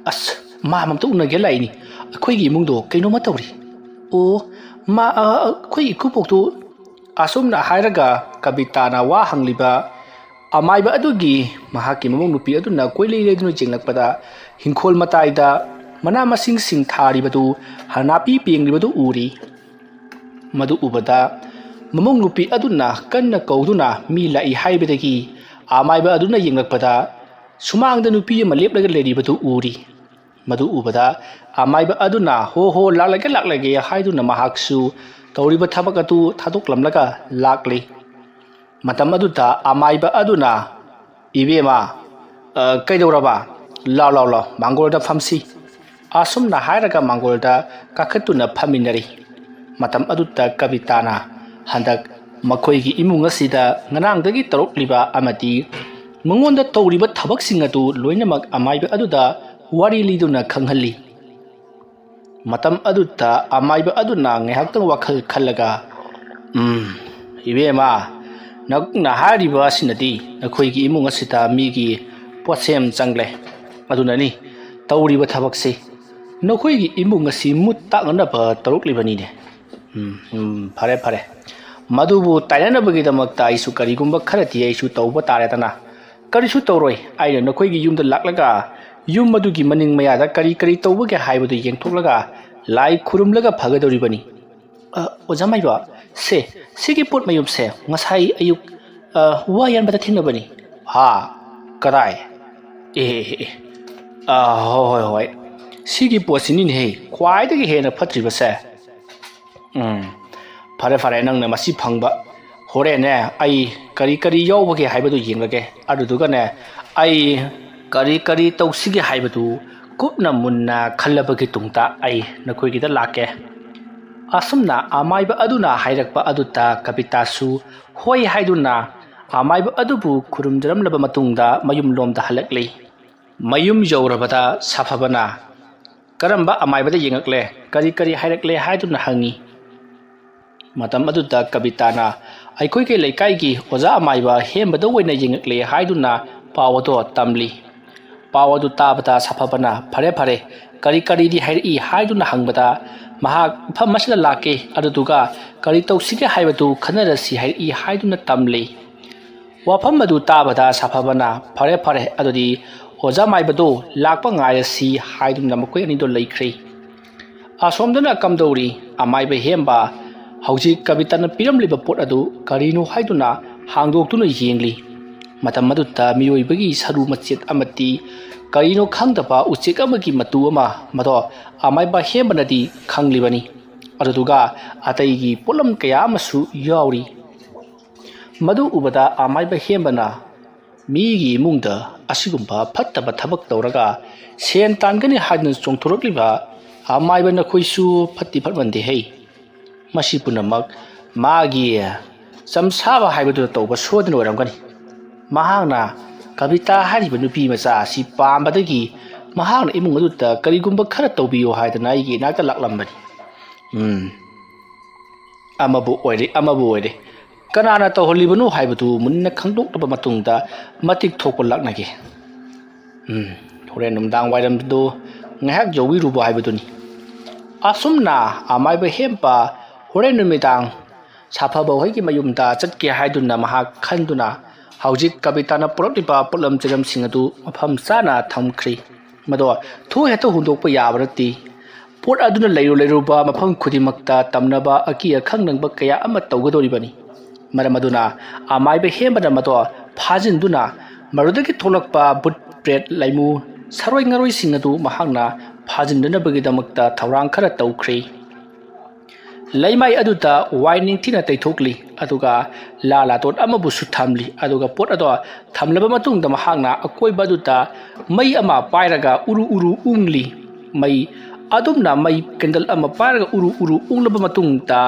"ꯑꯁ, ꯃꯥ ꯑꯝꯇ ꯎꯅꯒꯦ ꯂꯥꯛꯏꯅꯤ꯫ ꯑꯩꯈꯣꯏꯒꯤ ꯏꯃꯨꯡꯗꯣ ꯀꯩꯅꯣꯝꯃ ꯇꯧꯔꯤ꯫" "ꯑꯣ, ꯃꯥ, ꯑ, ꯑꯩꯈꯣꯏ ꯏꯀꯨꯕꯣꯛꯇꯨ?" ꯑꯁꯨꯝꯅ ꯍꯥꯏꯔꯒ ꯀꯕꯤꯇꯥꯅ ꯋꯥ ꯍꯪꯂꯤꯕ ꯑꯃꯥꯏꯕ ꯑꯗꯨꯒꯤ ꯃꯍꯥꯛꯀꯤ ꯃꯃꯧ ꯅꯨꯄꯤ ꯑꯗꯨꯅ ꯀꯣꯏꯂꯩ ꯂꯩꯗꯨꯅ ꯌꯦꯡꯂꯛꯄꯗ, ꯍꯤꯡꯈꯣꯜ ꯃꯇꯥꯏꯗ ꯃꯅꯥ ꯃꯁꯤꯡꯁꯤꯡ ꯊꯥꯔꯤꯕꯗꯨ, ꯅꯥꯄꯤ ꯄꯦꯡꯂꯤꯕꯗꯨ ꯎꯔꯤ꯫ ꯃꯗꯨ ꯎꯕꯗ ꯃꯃꯧ ꯅꯨꯄꯤ ꯑꯗꯨꯅ ꯀꯟꯅ ꯀꯧꯗꯨꯅ ꯃꯤ ꯂꯥꯛꯏ ꯍꯥꯏꯕꯗꯒꯤ ꯑꯃꯥꯏꯕ ꯑꯗꯨꯅ ꯌꯦꯡꯂꯛꯄꯗ, ꯁꯨꯃꯥꯡꯗ ꯅꯨꯄꯤ ꯑꯃ ꯂꯦꯞꯂꯒ ꯂꯩꯔꯤꯕꯗꯨ ꯎꯔꯤ꯫ ꯃꯗꯨ ꯎꯕꯗ ꯑꯃꯥꯏꯕ ꯑꯗꯨꯅ "ꯍꯣ ꯍꯣ, ꯂꯥꯛꯂꯒꯦ, ꯂꯥꯛꯂꯒꯦ" ꯍꯥꯏꯗꯨꯅ ꯃꯍꯥꯛꯁꯨ ꯇꯧꯔꯤꯕ ꯊꯕꯛ ꯑꯗꯨ ꯊꯥꯗꯣꯛꯂꯝꯂꯒ ꯂꯥꯛꯂꯤ꯫ ꯃꯇꯝ ꯑꯗꯨꯗ ꯑꯃꯥꯏꯕ ꯑꯗꯨꯅ, "ꯏꯕꯦꯝꯃ, ꯑ, ꯀꯩꯗꯧꯔꯕ? ꯂꯥꯎ, ꯂꯥꯎ, ꯂꯥꯎ, ꯃꯥꯡꯒꯣꯜꯗ ꯐꯝꯁꯤ꯫" ꯑꯁꯨꯝꯅ ꯍꯥꯏꯔꯒ ꯃꯥꯡꯒꯣꯜꯗ ꯀꯥꯈꯠꯇꯨꯅ ꯐꯝꯃꯤꯟꯅꯔꯤ꯫ ꯃꯇꯝ ꯑꯗꯨꯗ ꯀꯕꯤꯇꯥꯅ ꯍꯟꯗꯛ ꯃꯈꯣꯏꯒꯤ ꯏꯃꯨꯡ ꯑꯁꯤꯗ ꯉꯔꯥꯡꯗꯒꯤ ꯇꯧꯔꯛꯂꯤꯕ ꯑꯃꯗꯤ ꯃꯉꯣꯟꯗ ꯇꯧꯔꯤꯕ ꯊꯕꯛꯁꯤꯡ ꯑꯗꯨ ꯂꯣꯏꯅꯃꯛ ꯑꯃꯥꯏꯕ ꯑꯗꯨꯗ ꯋꯥꯔꯤ ꯂꯤꯗꯨꯅ ꯈꯪꯍꯜꯂꯤ꯫ ꯃꯇꯝ ꯑꯗꯨꯗ ꯑꯃꯥꯏꯕ ꯑꯗꯨꯅ ꯉꯥꯏꯍꯥꯛꯇꯪ ꯋꯥꯈꯜ ꯈꯜꯂꯒ, "ꯎꯝ, ꯏꯕꯦꯝꯃ, ꯅꯪꯅ ꯍꯥꯏꯔꯤꯕ ꯑꯁꯤꯅꯗꯤ ꯅꯈꯣꯏꯒꯤ ꯏꯃꯨꯡ ꯑꯁꯤꯗ ꯃꯤꯒꯤ ꯄꯣꯠꯁꯦꯝ ꯆꯪꯂꯦ꯫ ꯑꯗꯨꯅꯅꯤ ꯇꯧꯔꯤꯕ ꯊꯕꯛꯁꯤ꯫ ꯅꯈꯣꯏꯒꯤ ꯏꯃꯨꯡ ꯑꯁꯤ ꯃꯨꯠ ꯇꯥꯛꯅꯅꯕ ꯇꯧꯔꯛꯂꯤꯕꯅꯤꯅꯦ꯫" "ꯎꯝ, ꯎꯝ, ꯐꯔꯦ, ꯐꯔꯦ꯫ ꯃꯗꯨꯕꯨ ꯇꯥꯏꯅꯅꯕꯒꯤꯗꯃꯛꯇ ꯑꯩꯁꯨ ꯀꯔꯤꯒꯨꯝꯕ ꯈꯔꯗꯤ ꯑꯩꯁꯨ ꯇꯧꯕ ꯇꯥꯔꯦꯗꯅ꯫" "ꯀꯔꯤꯁꯨ ꯇꯧꯔꯣꯏ꯫ ꯑꯩꯅ ꯅꯈꯣꯏꯒꯤ ꯌꯨꯝꯗ ꯂꯥꯛꯂꯒ ꯌꯨꯝ ꯑꯗꯨꯒꯤ ꯃꯅꯤꯡ ꯃꯌꯥꯗ ꯀꯔꯤ ꯀꯔꯤ ꯇꯧꯕꯒꯦ ꯍꯥꯏꯕꯗꯨ ꯌꯦꯡꯊꯣꯛꯂꯒ ꯂꯥꯏ ꯈꯨꯔꯨꯝꯂꯒ ꯐꯒꯗꯧꯔꯤꯕꯅꯤ꯫" "ꯑ, ꯑꯣꯖꯥ ꯃꯥꯏꯕ, ꯁꯦ, ꯁꯤꯒꯤ ꯄꯣꯠ ꯃꯌꯨꯝꯁꯦ ꯉꯁꯥꯏ ꯑꯌꯨꯛ, ꯑ, ꯋꯥ ꯌꯥꯟꯕꯗ ꯊꯦꯡꯅꯕꯅꯤ꯫" "ꯍꯥ? ꯀꯗꯥꯏ? ꯑꯦ, ꯑꯦ, ꯑꯦ꯫ ꯑ, ꯍꯣꯏ, ꯍꯣꯏ, ꯍꯣꯏ꯫ ꯁꯤꯒꯤ ꯄꯣꯠꯁꯤꯅꯤꯅꯦꯍꯦ ꯈ꯭ꯋꯥꯏꯗꯒꯤ ꯍꯦꯟꯅ ꯐꯠꯇ꯭ꯔꯤꯕꯁꯦ꯫" "ꯎꯝ, ꯐꯔꯦ, ꯐꯔꯦ, ꯅꯪꯅ ꯃꯁꯤ ꯐꯪꯕ꯫ ꯍꯣꯔꯦꯟꯅꯦ, ꯑꯩ ꯀꯔꯤ ꯀꯔꯤ ꯌꯥꯎꯕꯒꯦ ꯍꯥꯏꯕꯗꯨ ꯌꯦꯡꯂꯒꯦ꯫ ꯑꯗꯨꯗꯨꯒꯅꯦ, ꯑꯩ ꯀꯔꯤ ꯀꯔꯤ ꯇꯧꯁꯤꯒꯦ ꯍꯥꯏꯕꯗꯨ ꯀꯨꯞꯅ ꯃꯨꯟꯅ ꯈꯜꯂꯕꯒꯤ ꯇꯨꯡꯗ ꯑꯩ ꯅꯈꯣꯏꯒꯤꯗ ꯂꯥꯛꯀꯦ꯫" ꯑꯁꯨꯝꯅ ꯑꯃꯥꯏꯕ ꯑꯗꯨꯅ ꯍꯥꯏꯔꯛꯄ ꯑꯗꯨꯗ ꯀꯕꯤꯇꯥꯁꯨ ꯍꯣꯏ ꯍꯥꯏꯗꯨꯅ ꯑꯃꯥꯏꯕ ꯑꯗꯨꯕꯨ ꯈꯨꯔꯨꯝꯖꯔꯝꯂꯕ ꯃꯇꯨꯡꯗ ꯃꯌꯨꯝꯂꯣꯝꯗ ꯍꯜꯂꯛꯂꯤ꯫ ꯃꯌꯨꯝ ꯌꯧꯔꯕꯗ ꯁꯥꯐꯕꯅ ꯀꯔꯝꯕ ꯑꯃꯥꯏꯕꯗ ꯌꯦꯡꯉꯛꯂꯦ, ꯀꯔꯤ ꯀꯔꯤ ꯍꯥꯏꯔꯛꯂꯦ ꯍꯥꯏꯗꯨꯅ ꯍꯪꯉꯤ꯫ ꯃꯇꯝ ꯑꯗꯨꯗ ꯀꯕꯤꯇꯥꯅ ꯑꯩꯈꯣꯏꯒꯤ ꯂꯩꯀꯥꯏꯒꯤ ꯑꯣꯖꯥ ꯑꯃꯥꯏꯕ ꯍꯦꯝꯕꯗ ꯑꯣꯏꯅ ꯌꯦꯡꯉꯛꯂꯦ ꯍꯥꯏꯗꯨꯅ ꯄꯥꯎ ꯑꯗꯨ ꯇꯝꯂꯤ꯫ ꯄꯥꯎ ꯑꯗꯨ ꯇꯥꯕꯗ ꯁꯥꯐꯕꯅ, "ꯐꯔꯦ, ꯐꯔꯦ, ꯀꯔꯤ ꯀꯔꯤꯗꯤ ꯍꯥꯏꯔꯛꯏ?" ꯍꯥꯏꯗꯨꯅ ꯍꯪꯕꯗ, ꯃꯍꯥꯛ ꯃꯐꯝ ꯑꯁꯤꯗ ꯂꯥꯛꯀꯦ, ꯑꯗꯨꯗꯨꯒ ꯀꯔꯤ ꯇꯧꯁꯤꯒꯦ ꯍꯥꯏꯕꯗꯨ ꯈꯟꯅꯔꯁꯤ ꯍꯥꯏꯔꯛꯏ ꯍꯥꯏꯗꯨꯅ ꯇꯝꯂꯤ꯫ ꯋꯥꯐꯝ ꯑꯗꯨ ꯇꯥꯕꯗ ꯁꯥꯐꯕꯅ, "ꯐꯔꯦ, ꯐꯔꯦ, ꯑꯗꯨꯗꯤ ꯑꯣꯖꯥ ꯃꯥꯏꯕꯗꯨ ꯂꯥꯛꯄ ꯉꯥꯏꯔꯁꯤ" ꯍꯥꯏꯗꯨꯅ ꯃꯈꯣꯏ ꯑꯅꯤꯗꯣ ꯂꯩꯈ꯭ꯔꯦ꯫ ꯑꯁꯣꯝꯗꯅ ꯀꯝꯗꯧꯔꯤ? ꯑꯃꯥꯏꯕ ꯍꯦꯝꯕ ꯍꯧꯖꯤꯛ ꯀꯕꯤꯇꯥꯅ ꯄꯤꯔꯝꯂꯤꯕ ꯄꯣꯠ ꯑꯗꯨ ꯀꯔꯤꯅꯣ ꯍꯥꯏꯗꯨꯅ ꯍꯥꯡꯗꯣꯛꯇꯨꯅ ꯌꯦꯡꯂꯤ꯫ ꯃꯇꯝ ꯑꯗꯨꯗ ꯃꯤꯑꯣꯏꯕꯒꯤ ꯁꯔꯨ ꯃꯆꯦꯠ ꯑꯃꯗꯤ ꯀꯔꯤꯅꯣ ꯈꯪꯗꯕ ꯎꯆꯦꯛ ꯑꯃꯒꯤ ꯃꯇꯨ ꯑꯃ, ꯃꯗꯣ ꯑꯃꯥꯏꯕ ꯍꯦꯝꯕꯅꯗꯤ ꯈꯪꯂꯤꯕꯅꯤ꯫ ꯑꯗꯨꯗꯨꯒ ꯑꯇꯩꯒꯤ ꯄꯣꯠꯂꯝ ꯀꯌꯥ ꯑꯃꯁꯨ ꯌꯥꯎꯔꯤ꯫ ꯃꯗꯨ ꯎꯕꯗ ꯑꯃꯥꯏꯕ ꯍꯦꯝꯕꯅ, "ꯃꯤꯒꯤ ꯏꯃꯨꯡꯗ ꯑꯁꯤꯒꯨꯝꯕ ꯐꯠꯇꯕ ꯊꯕꯛ ꯇꯧꯔꯒ ꯁꯦꯟ ꯇꯥꯟꯒꯅꯤ ꯍꯥꯏꯗꯨꯅ ꯆꯣꯡꯊꯣꯔꯛꯂꯤꯕ ꯑꯃꯥꯏꯕ ꯅꯈꯣꯏꯁꯨ ꯐꯠꯇꯤ ꯐꯠꯃꯟꯗꯦ ꯍꯩ꯫ ꯃꯁꯤ ꯄꯨꯝꯅꯃꯛ ꯃꯥꯒꯤ ꯆꯝꯁꯥꯕ ꯍꯥꯏꯕꯗꯨꯅ ꯇꯧꯕ ꯁꯣꯏꯗꯅ ꯑꯣꯏꯔꯝꯒꯅꯤ꯫ ꯃꯍꯥꯛꯅ ꯀꯕꯤꯇꯥ ꯍꯥꯏꯔꯤꯕ ꯅꯨꯄꯤ ꯃꯆꯥ ꯑꯁꯤ ꯄꯥꯝꯕꯗꯒꯤ ꯃꯍꯥꯛꯅ ꯏꯃꯨꯡ ꯑꯗꯨꯗ ꯀꯔꯤꯒꯨꯝꯕ ꯈꯔ ꯇꯧꯕꯤꯌꯨ ꯍꯥꯏꯗꯅ ꯑꯩꯒꯤ ꯏꯅꯥꯛꯇ ꯂꯥꯛꯂꯝꯕꯅꯤ꯫ ꯎꯝ, ꯑꯃꯕꯨ ꯑꯣꯏꯔꯦ, ꯑꯃꯕꯨ ꯑꯣꯏꯔꯦ, ꯀꯅꯥꯅ ꯇꯧꯍꯜꯂꯤꯕꯅꯣ ꯍꯥꯏꯕꯗꯨ ꯃꯨꯟꯅ ꯈꯪꯗꯣꯛꯂꯕ ꯃꯇꯨꯡꯗ ꯃꯇꯤꯛ ꯊꯣꯛꯄ ꯂꯥꯛꯅꯒꯦ꯫ ꯎꯝ, ꯍꯣꯔꯦꯟ ꯅꯨꯡꯗꯥꯡ ꯋꯥꯏꯔꯝꯗꯨ ꯉꯥꯏꯍꯥꯛ ꯌꯧꯕꯤꯔꯨꯕ ꯍꯥꯏꯕꯗꯨꯅꯤ"꯫ ꯑꯁꯨꯝꯅ ꯑꯃꯥꯏꯕ ꯍꯦꯝꯕ ꯍꯣꯔꯦꯟ ꯅꯨꯃꯤꯗꯥꯡ ꯁꯥꯐꯕ ꯍꯣꯏꯒꯤ ꯃꯌꯨꯝꯗ ꯆꯠꯀꯦ ꯍꯥꯏꯗꯨꯅ ꯃꯍꯥꯛ ꯈꯟꯗꯨꯅ ꯍꯧꯖꯤꯛ ꯀꯕꯤꯇꯥꯅ ꯄꯨꯔꯛꯂꯤꯕ ꯄꯣꯠꯂꯝ ꯆꯩꯂꯝꯁꯤꯡ ꯑꯗꯨ ꯃꯐꯝ ꯆꯥꯅ ꯊꯝꯈ꯭ꯔꯤ꯫ ꯃꯗꯣ ꯊꯣꯛ ꯍꯦꯛꯇ ꯍꯨꯟꯗꯣꯛꯄ ꯌꯥꯕ ꯅꯠꯇꯦ꯫ ꯄꯣꯠ ꯑꯗꯨꯅ ꯂꯩꯔꯨ ꯂꯩꯔꯨꯕ ꯃꯐꯝ ꯈꯨꯗꯤꯡꯃꯛꯇ ꯇꯝꯅꯕ ꯑꯀꯤ ꯑꯈꯪ ꯅꯪꯕ ꯀꯌꯥ ꯑꯃ ꯇꯧꯒꯗꯧꯔꯤꯕꯅꯤ꯫ ꯃꯔꯝ ꯑꯗꯨꯅ ꯑꯃꯥꯏꯕ ꯍꯦꯝꯕꯅ ꯃꯗꯣ ꯐꯥꯖꯤꯟꯗꯨꯅ ꯃꯗꯨꯗꯒꯤ ꯊꯣꯛꯂꯛꯄ ꯕꯨꯠ ꯄ꯭ꯔꯦꯠ ꯂꯥꯏꯃꯨ ꯁꯔꯣꯏ ꯉꯔꯣꯏꯁꯤꯡ ꯑꯗꯨ ꯃꯍꯥꯛꯅ ꯐꯥꯖꯤꯟꯗꯅꯕꯒꯤꯗꯃꯛꯇ ꯊꯧꯔꯥꯡ ꯈꯔ ꯇꯧꯈ꯭ꯔꯦ꯫ ꯂꯩꯃꯥꯏ ꯑꯗꯨꯗ ꯋꯥꯏ ꯅꯤꯡꯊꯤꯅ ꯇꯩꯊꯣꯛꯂꯤ, ꯑꯗꯨꯒ ꯂꯥ ꯂꯥꯇꯣꯟ ꯑꯃꯕꯨꯁꯨ ꯊꯝꯂꯤ꯫ ꯑꯗꯨꯒ ꯄꯣꯠ ꯑꯗꯣ ꯊꯝꯂꯕ ꯃꯇꯨꯡꯗ ꯃꯍꯥꯛꯅ ꯑꯀꯣꯏꯕ ꯑꯗꯨꯗ ꯃꯩ ꯑꯃ ꯄꯥꯏꯔꯒ ꯎꯔꯨ ꯎꯔꯨ ꯎꯪꯂꯤ꯫ ꯃꯩ ꯑꯗꯨꯝꯅ ꯃꯩ ꯀꯦꯟꯗꯜ ꯑꯃ ꯄꯥꯏꯔꯒ ꯎꯔꯨ ꯎꯔꯨ ꯎꯪꯂꯕ ꯃꯇꯨꯡꯗ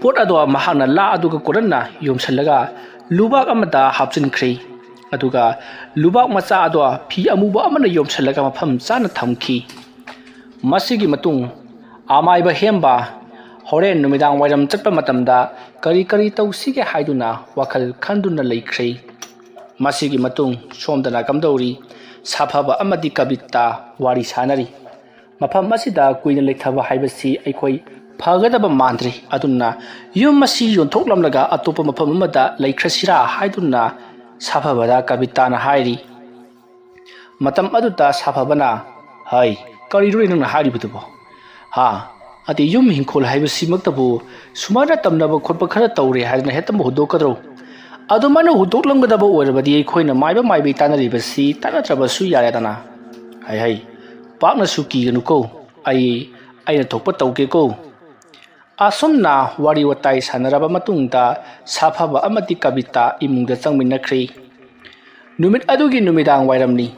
ꯄꯣꯠ ꯑꯗꯣ ꯃꯍꯥꯛꯅ ꯂꯥ ꯑꯗꯨꯒ ꯀꯣꯟꯅꯅ ꯌꯣꯝꯁꯤꯜꯂꯒ ꯂꯨꯕꯥꯛ ꯑꯃꯗ ꯍꯥꯞꯆꯤꯟꯈ꯭ꯔꯦ꯫ ꯑꯗꯨꯒ ꯂꯨꯕꯥꯛ ꯃꯆꯥ ꯑꯗꯣ ꯐꯤ ꯑꯃꯨꯕ ꯑꯃꯅ ꯌꯣꯝꯁꯤꯜꯂꯒ ꯃꯐꯝ ꯆꯥꯅ ꯊꯝꯈꯤ꯫ ꯃꯁꯤꯒꯤ ꯃꯇꯨꯡ ꯑꯃꯥꯏꯕ ꯍꯦꯝꯕ ꯍꯣꯔꯦꯟ ꯅꯨꯃꯤꯗꯥꯡ ꯋꯥꯏꯔꯝ ꯆꯠꯄ ꯃꯇꯝꯗ ꯀꯔꯤ ꯀꯔꯤ ꯇꯧꯁꯤꯒꯦ ꯍꯥꯏꯗꯨꯅ ꯋꯥꯈꯜ ꯈꯟꯗꯨꯅ ꯂꯩꯈ꯭ꯔꯦ꯫ ꯃꯁꯤꯒꯤ ꯃꯇꯨꯡ ꯁꯣꯝꯗꯅ ꯀꯝꯗꯧꯔꯤ? ꯁꯥꯐꯕ ꯑꯃꯗꯤ ꯀꯕꯤꯇꯥ ꯋꯥꯔꯤ ꯁꯥꯅꯔꯤ꯫ ꯃꯐꯝ ꯑꯁꯤꯗ ꯀꯨꯏꯅ ꯂꯩꯊꯕ ꯍꯥꯏꯕꯁꯤ ꯑꯩꯈꯣꯏ ꯐꯒꯗꯕ ꯃꯥꯟꯗ꯭ꯔꯤ꯫ ꯑꯗꯨꯅ ꯌꯨꯝ ꯑꯁꯤ ꯌꯣꯟꯊꯣꯛꯂꯝꯂꯒ ꯑꯇꯣꯞꯄ ꯃꯐꯝ ꯑꯃꯗ ꯂꯩꯈ꯭ꯔꯁꯤꯔꯥ ꯍꯥꯏꯗꯨꯅ ꯁꯥꯐꯕꯗ ꯀꯕꯤꯇꯥꯅ ꯍꯥꯏꯔꯤ꯫ ꯃꯇꯝ ꯑꯗꯨꯗ ꯁꯥꯐꯕꯅ, "ꯍꯩ, ꯀꯔꯤꯅꯣꯅꯦ ꯅꯪꯅ ꯍꯥꯏꯔꯤꯕꯗꯨꯕꯣ? ꯍꯥ? ꯑꯗꯤ ꯌꯨꯝ ꯏꯪꯈꯣꯜ ꯍꯥꯏꯕꯁꯤꯃꯛꯇꯕꯨ ꯁꯨꯃꯥꯏꯅ ꯇꯝꯅꯕ ꯈꯣꯠꯄ ꯈꯔ ꯇꯧꯔꯦ ꯍꯥꯏꯗꯅ ꯍꯦꯛꯇ ꯍꯨꯟꯗꯣꯛꯀꯗ꯭ꯔꯣ? ꯑꯗꯨꯃꯥꯏꯅ ꯍꯨꯟꯗꯣꯛꯂꯝꯒꯗꯕ ꯑꯣꯏꯔꯕꯗꯤ ꯑꯩꯈꯣꯏꯅ ꯃꯥꯏꯕ ꯃꯥꯏꯕꯤ ꯇꯥꯟꯅꯔꯤꯕꯁꯤ ꯇꯥꯟꯅꯗ꯭ꯔꯕꯁꯨ ꯌꯥꯔꯦꯗꯅ꯫ ꯍꯩ ꯍꯩ, ꯄꯥꯛꯅꯁꯨ ꯀꯤꯒꯅꯨꯀꯣ꯫ ꯑꯩ, ꯑꯩꯅ ꯊꯣꯛꯄ ꯇꯧꯒꯦꯀꯣ"꯫ ꯑꯁꯨꯝꯅ ꯋꯥꯔꯤ ꯋꯥꯇꯥꯏ ꯁꯥꯟꯅꯔꯕ ꯃꯇꯨꯡꯗ ꯁꯥꯐꯕ ꯑꯃꯗꯤ ꯀꯕꯤꯇꯥ ꯏꯃꯨꯡꯗ ꯆꯪꯃꯤꯟꯅꯈ꯭ꯔꯦ꯫ ꯅꯨꯃꯤꯠ ꯑꯗꯨꯒꯤ ꯅꯨꯃꯤꯗꯥꯡ ꯋꯥꯏꯔꯝꯅꯤ꯫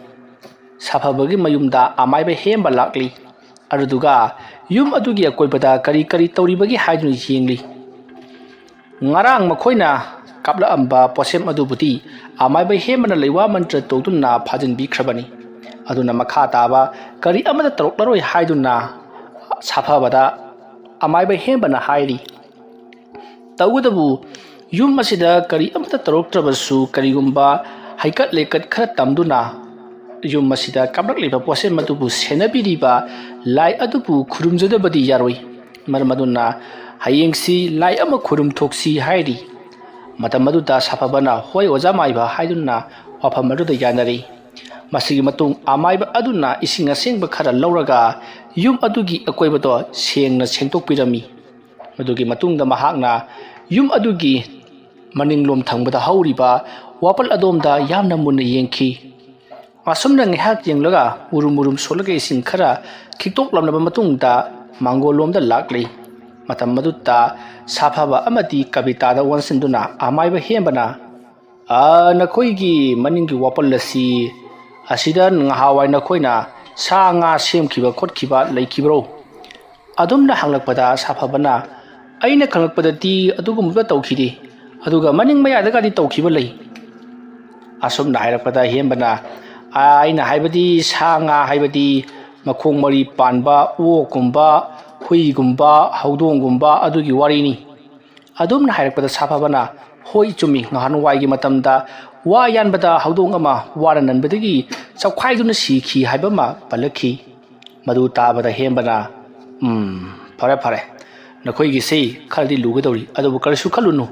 ꯁꯥꯐꯕꯒꯤ ꯃꯌꯨꯝꯗ ꯑꯃꯥꯏꯕ ꯍꯦꯝꯕ ꯂꯥꯛꯂꯤ꯫ ꯑꯗꯨꯗꯨꯒ ꯌꯨꯝ ꯑꯗꯨꯒꯤ ꯑꯀꯣꯏꯕꯗ ꯀꯔꯤ ꯀꯔꯤ ꯇꯧꯔꯤꯕꯒꯦ ꯍꯥꯏꯗꯨꯅ ꯌꯦꯡꯂꯤ꯫ ꯉꯔꯥꯡ ꯃꯈꯣꯏꯅ ꯀꯥꯞꯂꯛꯑꯝꯕ ꯄꯣꯠꯁꯦꯝ ꯑꯗꯨꯕꯨꯗꯤ ꯑꯃꯥꯏꯕ ꯍꯦꯝꯕꯅ ꯂꯩꯋꯥ ꯃꯟꯇ꯭ꯔ ꯇꯧꯗꯨꯅ ꯐꯥꯖꯤꯟꯕꯤꯈ꯭ꯔꯕꯅꯤ꯫ ꯑꯗꯨꯅ ꯃꯈꯥ ꯇꯥꯕ ꯀꯔꯤ ꯑꯃꯠꯇ ꯇꯧꯔꯛꯂꯔꯣꯏ ꯍꯥꯏꯗꯨꯅ ꯁꯥꯐꯕꯗ ꯑꯃꯥꯏꯕ ꯍꯦꯝꯕꯅ ꯍꯥꯏꯔꯤ꯫ ꯇꯧꯕꯇꯕꯨ ꯌꯨꯝ ꯑꯁꯤꯗ ꯀꯔꯤ ꯑꯃꯠꯇ ꯇꯧꯔꯛꯇ꯭ꯔꯕꯁꯨ, ꯀꯔꯤꯒꯨꯝꯕ ꯍꯩꯀꯠ ꯂꯩꯀꯠ ꯈꯔ ꯇꯝꯗꯨꯅ ꯌꯨꯝ ꯑꯁꯤꯗ ꯀꯥꯞꯂꯛꯂꯤꯕ ꯄꯣꯠꯁꯦꯝ ꯑꯗꯨꯕꯨ ꯁꯦꯟꯅꯕꯤꯔꯤꯕ ꯂꯥꯏ ꯑꯗꯨꯕꯨ ꯈꯨꯔꯨꯝꯖꯗꯕꯗꯤ ꯌꯥꯔꯣꯏ꯫ ꯃꯔꯝ ꯑꯗꯨꯅ ꯍꯌꯦꯡꯁꯤ ꯂꯥꯏ ꯑꯃ ꯈꯨꯔꯨꯝ ꯊꯣꯛꯁꯤ ꯍꯥꯏꯔꯤ꯫ ꯃꯇꯝ ꯑꯗꯨꯗ ꯁꯥꯐꯕꯅ "ꯍꯣꯏ ꯑꯣꯖꯥ ꯃꯥꯏꯕ" ꯍꯥꯏꯗꯨꯅ ꯋꯥꯐꯝ ꯑꯗꯨꯗ ꯌꯥꯅꯔꯤ꯫ ꯃꯁꯤꯒꯤ ꯃꯇꯨꯡ ꯑꯃꯥꯏꯕ ꯑꯗꯨꯅ ꯏꯁꯤꯡ ꯑꯁꯦꯡꯕ ꯈꯔ ꯂꯧꯔꯒ ꯌꯨꯝ ꯑꯗꯨꯒꯤ ꯑꯀꯣꯏꯕꯗꯣ ꯁꯦꯡꯅ ꯁꯦꯡꯗꯣꯛꯄꯤꯔꯝꯃꯤ꯫ ꯃꯗꯨꯒꯤ ꯃꯇꯨꯡꯗ ꯃꯍꯥꯛꯅ ꯌꯨꯝ ꯑꯗꯨꯒꯤ ꯃꯅꯤꯡꯂꯣꯝ ꯊꯪꯕꯗ ꯍꯧꯔꯤꯕ ꯋꯥꯄꯜ ꯑꯗꯣꯝꯗ ꯌꯥꯝꯅ ꯃꯨꯟꯅ ꯌꯦꯡꯈꯤ꯫ ꯑꯁꯨꯝꯅ ꯉꯥꯏꯍꯥꯛ ꯌꯦꯡꯂꯒ ꯎꯔꯨꯝ ꯎꯔꯨꯝ ꯁꯣꯠꯂꯒ ꯏꯁꯤꯡ ꯈꯔ ꯈꯤꯛꯇꯣꯛꯂꯝꯂꯕ ꯃꯇꯨꯡꯗ ꯃꯥꯡꯒꯣꯜꯂꯣꯝꯗ ꯂꯥꯛꯂꯤ꯫ ꯃꯇꯝ ꯑꯗꯨꯗ ꯁꯥꯐꯕ ꯑꯃꯗꯤ ꯀꯕꯤꯇꯥꯗ ꯑꯣꯟꯁꯤꯟꯗꯨꯅ ꯑꯃꯥꯏꯕ ꯍꯦꯝꯕꯅ, "ꯑ, ꯅꯈꯣꯏꯒꯤ ꯃꯅꯤꯡꯒꯤ ꯋꯥꯄꯜ ꯑꯁꯤ, ꯑꯁꯤꯗ ꯉꯍꯥꯟꯋꯥꯏ ꯅꯈꯣꯏꯅ ꯁꯥ ꯉꯥ ꯁꯦꯝꯈꯤꯕ ꯈꯣꯠꯈꯤꯕ ꯂꯩꯈꯤꯕ꯭ꯔꯣ?" ꯑꯗꯨꯝꯅ ꯍꯪꯂꯛꯄꯗ ꯁꯥꯐꯕꯅ, "ꯑꯩꯅ ꯈꯪꯂꯛꯄꯗꯗꯤ ꯑꯗꯨꯒꯨꯝꯕ ꯇꯧꯈꯤꯗꯦ, ꯑꯗꯨꯒ ꯃꯅꯤꯡ ꯃꯌꯥꯗꯒꯗꯤ ꯇꯧꯈꯤꯕ ꯂꯩ"꯫ ꯑꯁꯨꯝꯅ ꯍꯥꯏꯔꯛꯄꯗ ꯍꯦꯝꯕꯅ, "ꯑ, ꯑꯩꯅ ꯍꯥꯏꯕꯗꯤ ꯁꯥ ꯉꯥ ꯍꯥꯏꯕꯗꯤ ꯃꯈꯣꯡ ꯃꯔꯤ ꯄꯥꯟꯕ ꯑꯣꯛꯀꯨꯝꯕ, ꯍꯨꯏꯒꯨꯝꯕ, ꯍꯧꯗꯣꯡꯒꯨꯝꯕ ꯑꯗꯨꯒꯤ ꯋꯥꯔꯤꯅꯤ"꯫ ꯑꯗꯨꯝꯅ ꯍꯥꯏꯔꯛꯄꯗ ꯁꯥꯐꯕꯅ, "ꯍꯣꯏ, ꯆꯨꯝꯃꯤ, ꯉꯍꯥꯟꯋꯥꯏꯒꯤ ꯃꯇꯝꯗ ꯋꯥ ꯌꯥꯟꯕꯗ ꯍꯧꯗꯣꯡ ꯑꯃ ꯋꯥꯅ ꯅꯟꯕꯗꯒꯤ ꯆꯞꯈꯥꯏꯗꯨꯅ ꯁꯤꯈꯤ" ꯍꯥꯏꯕ ꯑꯃ ꯄꯜꯂꯛꯈꯤ꯫ ꯃꯗꯨ ꯇꯥꯕꯗ ꯍꯦꯝꯕꯅ, "ꯎꯝ, ꯐꯔꯦ, ꯐꯔꯦ, ꯅꯈꯣꯏꯒꯤꯁꯤ ꯈꯔꯗꯤ ꯂꯨꯒꯗꯧꯔꯤ, ꯑꯗꯨꯕꯨ ꯀꯔꯤꯁꯨ ꯈꯜꯂꯨꯅꯨ,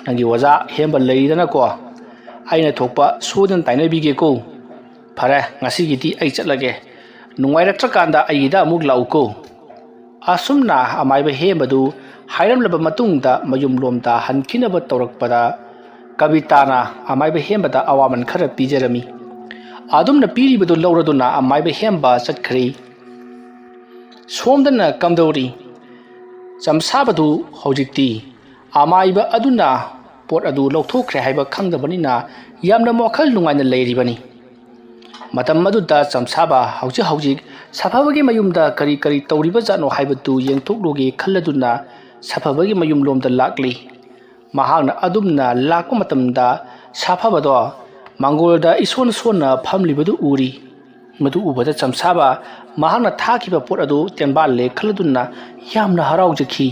ꯅꯪꯒꯤ ꯑꯣꯖꯥ ꯍꯦꯝꯕ ꯂꯩꯔꯤꯗꯅꯀꯣ, ꯑꯩꯅ ꯊꯣꯛꯄ ꯁꯣꯏꯗꯅ ꯇꯥꯏꯅꯕꯤꯒꯦꯀꯣ꯫ ꯐꯔꯦ, ꯉꯁꯤꯒꯤꯗꯤ ꯑꯩ ꯆꯠꯂꯒꯦ꯫ ꯅꯨꯡꯉꯥꯏꯔꯛꯇ꯭ꯔꯀꯥꯟꯗ ꯑꯩꯒꯤꯗ ꯑꯃꯨꯛ ꯂꯥꯛꯎꯀꯣ꯫ ꯑꯁꯨꯝꯅ ꯑꯃꯥꯏꯕ ꯍꯦꯝꯕꯗꯨ ꯍꯥꯏꯔꯝꯂꯕ ꯃꯇꯨꯡꯗ ꯃꯌꯨꯝꯂꯣꯝꯗ ꯍꯟꯈꯤꯅꯕ ꯇꯧꯔꯛꯄꯗ, ꯀꯕꯤꯇꯥꯅ ꯑꯃꯥꯏꯕ ꯍꯦꯝꯕꯗ ꯑꯋꯥꯃꯟ ꯈꯔ ꯄꯤꯖꯔꯝꯃꯤ꯫ ꯑꯗꯨꯝꯅ ꯄꯤꯔꯤꯕꯗꯨ ꯂꯧꯔꯗꯨꯅ ꯑꯃꯥꯏꯕ ꯍꯦꯝꯕ ꯆꯠꯈ꯭ꯔꯦ꯫ ꯁꯣꯝꯗꯅ ꯀꯝꯗꯧꯔꯤ? ꯆꯝꯁꯥꯕꯗꯨ ꯍꯧꯖꯤꯛꯇꯤ ꯑꯃꯥꯏꯕ ꯑꯗꯨꯅ ꯄꯣꯠ ꯑꯗꯨ ꯂꯧꯊꯣꯛꯈ꯭ꯔꯦ ꯍꯥꯏꯕ ꯈꯪꯗꯕꯅꯤꯅ ꯌꯥꯝꯅ ꯋꯥꯈꯜ ꯅꯨꯡꯉꯥꯏꯅ ꯂꯩꯔꯤꯕꯅꯤ꯫ ꯃꯇꯝ ꯑꯗꯨꯗ ꯆꯝꯁꯥꯕ ꯍꯧꯖꯤꯛ ꯍꯧꯖꯤꯛ ꯁꯥꯐꯕꯒꯤ ꯃꯌꯨꯝꯗ ꯀꯔꯤ ꯀꯔꯤ ꯇꯧꯔꯤꯕꯖꯥꯠꯅꯣ ꯍꯥꯏꯕꯗꯨ ꯌꯦꯡꯊꯣꯛꯂꯨꯒꯦ ꯈꯜꯂꯗꯨꯅ ꯁꯥꯐꯕꯒꯤ ꯃꯌꯨꯝꯂꯣꯝꯗ ꯂꯥꯛꯂꯤ꯫ ꯃꯍꯥꯛꯅ ꯑꯗꯨꯝꯅ ꯂꯥꯛꯄ ꯃꯇꯝꯗ ꯁꯥꯐꯕꯗꯣ ꯃꯥꯡꯒꯣꯜꯗ ꯏꯁꯣꯟ ꯁꯣꯟꯅ ꯐꯝꯂꯤꯕꯗꯨ ꯎꯔꯤ꯫ ꯃꯗꯨ ꯎꯕꯗ ꯆꯝꯁꯥꯕ ꯃꯍꯥꯛꯅ ꯊꯥꯈꯤꯕ ꯄꯣꯠ ꯑꯗꯨ ꯇꯦꯟꯕꯥꯜꯂꯦ ꯈꯜꯂꯗꯨꯅ ꯌꯥꯝꯅ ꯍꯔꯥꯎꯖꯈꯤ꯫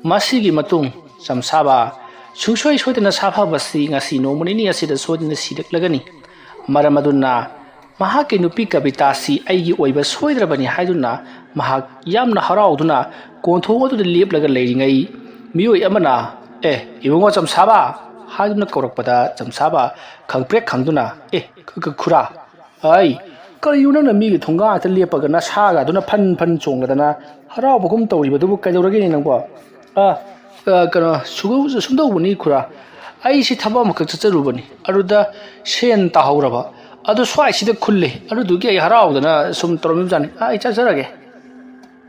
ꯃꯁꯤꯒꯤ ꯃꯇꯨꯡ ꯆꯝꯁꯥꯕ ꯁꯨꯡꯁꯣꯏ ꯁꯣꯏꯗꯅ ꯁꯥꯐꯕꯁꯤ ꯉꯁꯤ ꯅꯣꯡꯃ ꯅꯤꯅꯤ ꯑꯁꯤꯗ ꯁꯣꯏꯗꯅ ꯁꯤꯔꯛꯂꯒꯅꯤ꯫ ꯃꯔꯝ ꯑꯗꯨꯅ ꯃꯍꯥꯛꯀꯤ ꯅꯨꯄꯤ ꯀꯕꯤꯇꯥꯁꯤ ꯑꯩꯒꯤ ꯑꯣꯏꯕ ꯁꯣꯏꯗ꯭ꯔꯕꯅꯤ ꯍꯥꯏꯗꯨꯅ ꯃꯍꯥꯛ ꯌꯥꯝꯅ ꯍꯔꯥꯎꯗꯨꯅ ꯀꯣꯟꯊꯣꯡ ꯑꯗꯨꯗ ꯂꯦꯞꯂꯒ ꯂꯩꯔꯤꯉꯩ ꯃꯤꯑꯣꯏ ꯑꯃꯅ, "ꯑꯦ, ꯏꯕꯨꯡꯉꯣ ꯆꯝꯁꯥꯕ" ꯍꯥꯏꯗꯨꯅ ꯀꯧꯔꯛꯄꯗ ꯆꯝꯁꯥꯕ ꯈꯪꯄ꯭ꯔꯦꯛ ꯈꯪꯗꯨꯅ, "ꯑꯦ, ꯈꯨ-, ꯈꯨ-, ꯈꯨꯔꯥ, ꯑꯩ, ꯀꯔꯤꯅꯣ ꯅꯪꯅ ꯃꯤꯒꯤ ꯊꯣꯡꯒꯥꯟꯗ ꯂꯦꯞꯄꯒ ꯅꯁꯥꯒ ꯑꯗꯨꯅ ꯐꯟ ꯐꯟ ꯆꯣꯡꯂꯗꯅ ꯍꯔꯥꯎꯕꯒꯨꯝ ꯇꯧꯔꯤꯕꯗꯨꯕꯨ ꯀꯩꯗꯧꯔꯒꯦꯅꯦ ꯅꯪꯕꯣ?" "ꯑ, ꯑ, ꯀꯩꯅꯣ, ꯁꯨꯒꯧ-, ꯁꯨꯝ ꯇꯧꯕꯅꯤ ꯈꯨꯔꯥ, ꯑꯩꯁꯤ ꯊꯕꯛ ꯑꯃꯈꯛ ꯆꯠꯆꯔꯨꯕꯅꯤ, ꯑꯗꯨꯗ ꯁꯦꯟ ꯇꯥꯍꯧꯔꯕ, ꯑꯗꯨ ꯁ꯭ꯋꯥꯏꯁꯤꯗ ꯈꯨꯜꯂꯦ, ꯑꯗꯨꯗꯨꯒꯤ ꯑꯩ ꯍꯔꯥꯎꯗꯅ ꯁꯨꯝ ꯇꯧꯔꯝꯃꯤꯕꯖꯥꯠꯅꯤ꯫ ꯑ, ꯑꯩ ꯆꯠꯆꯔꯒꯦ꯫"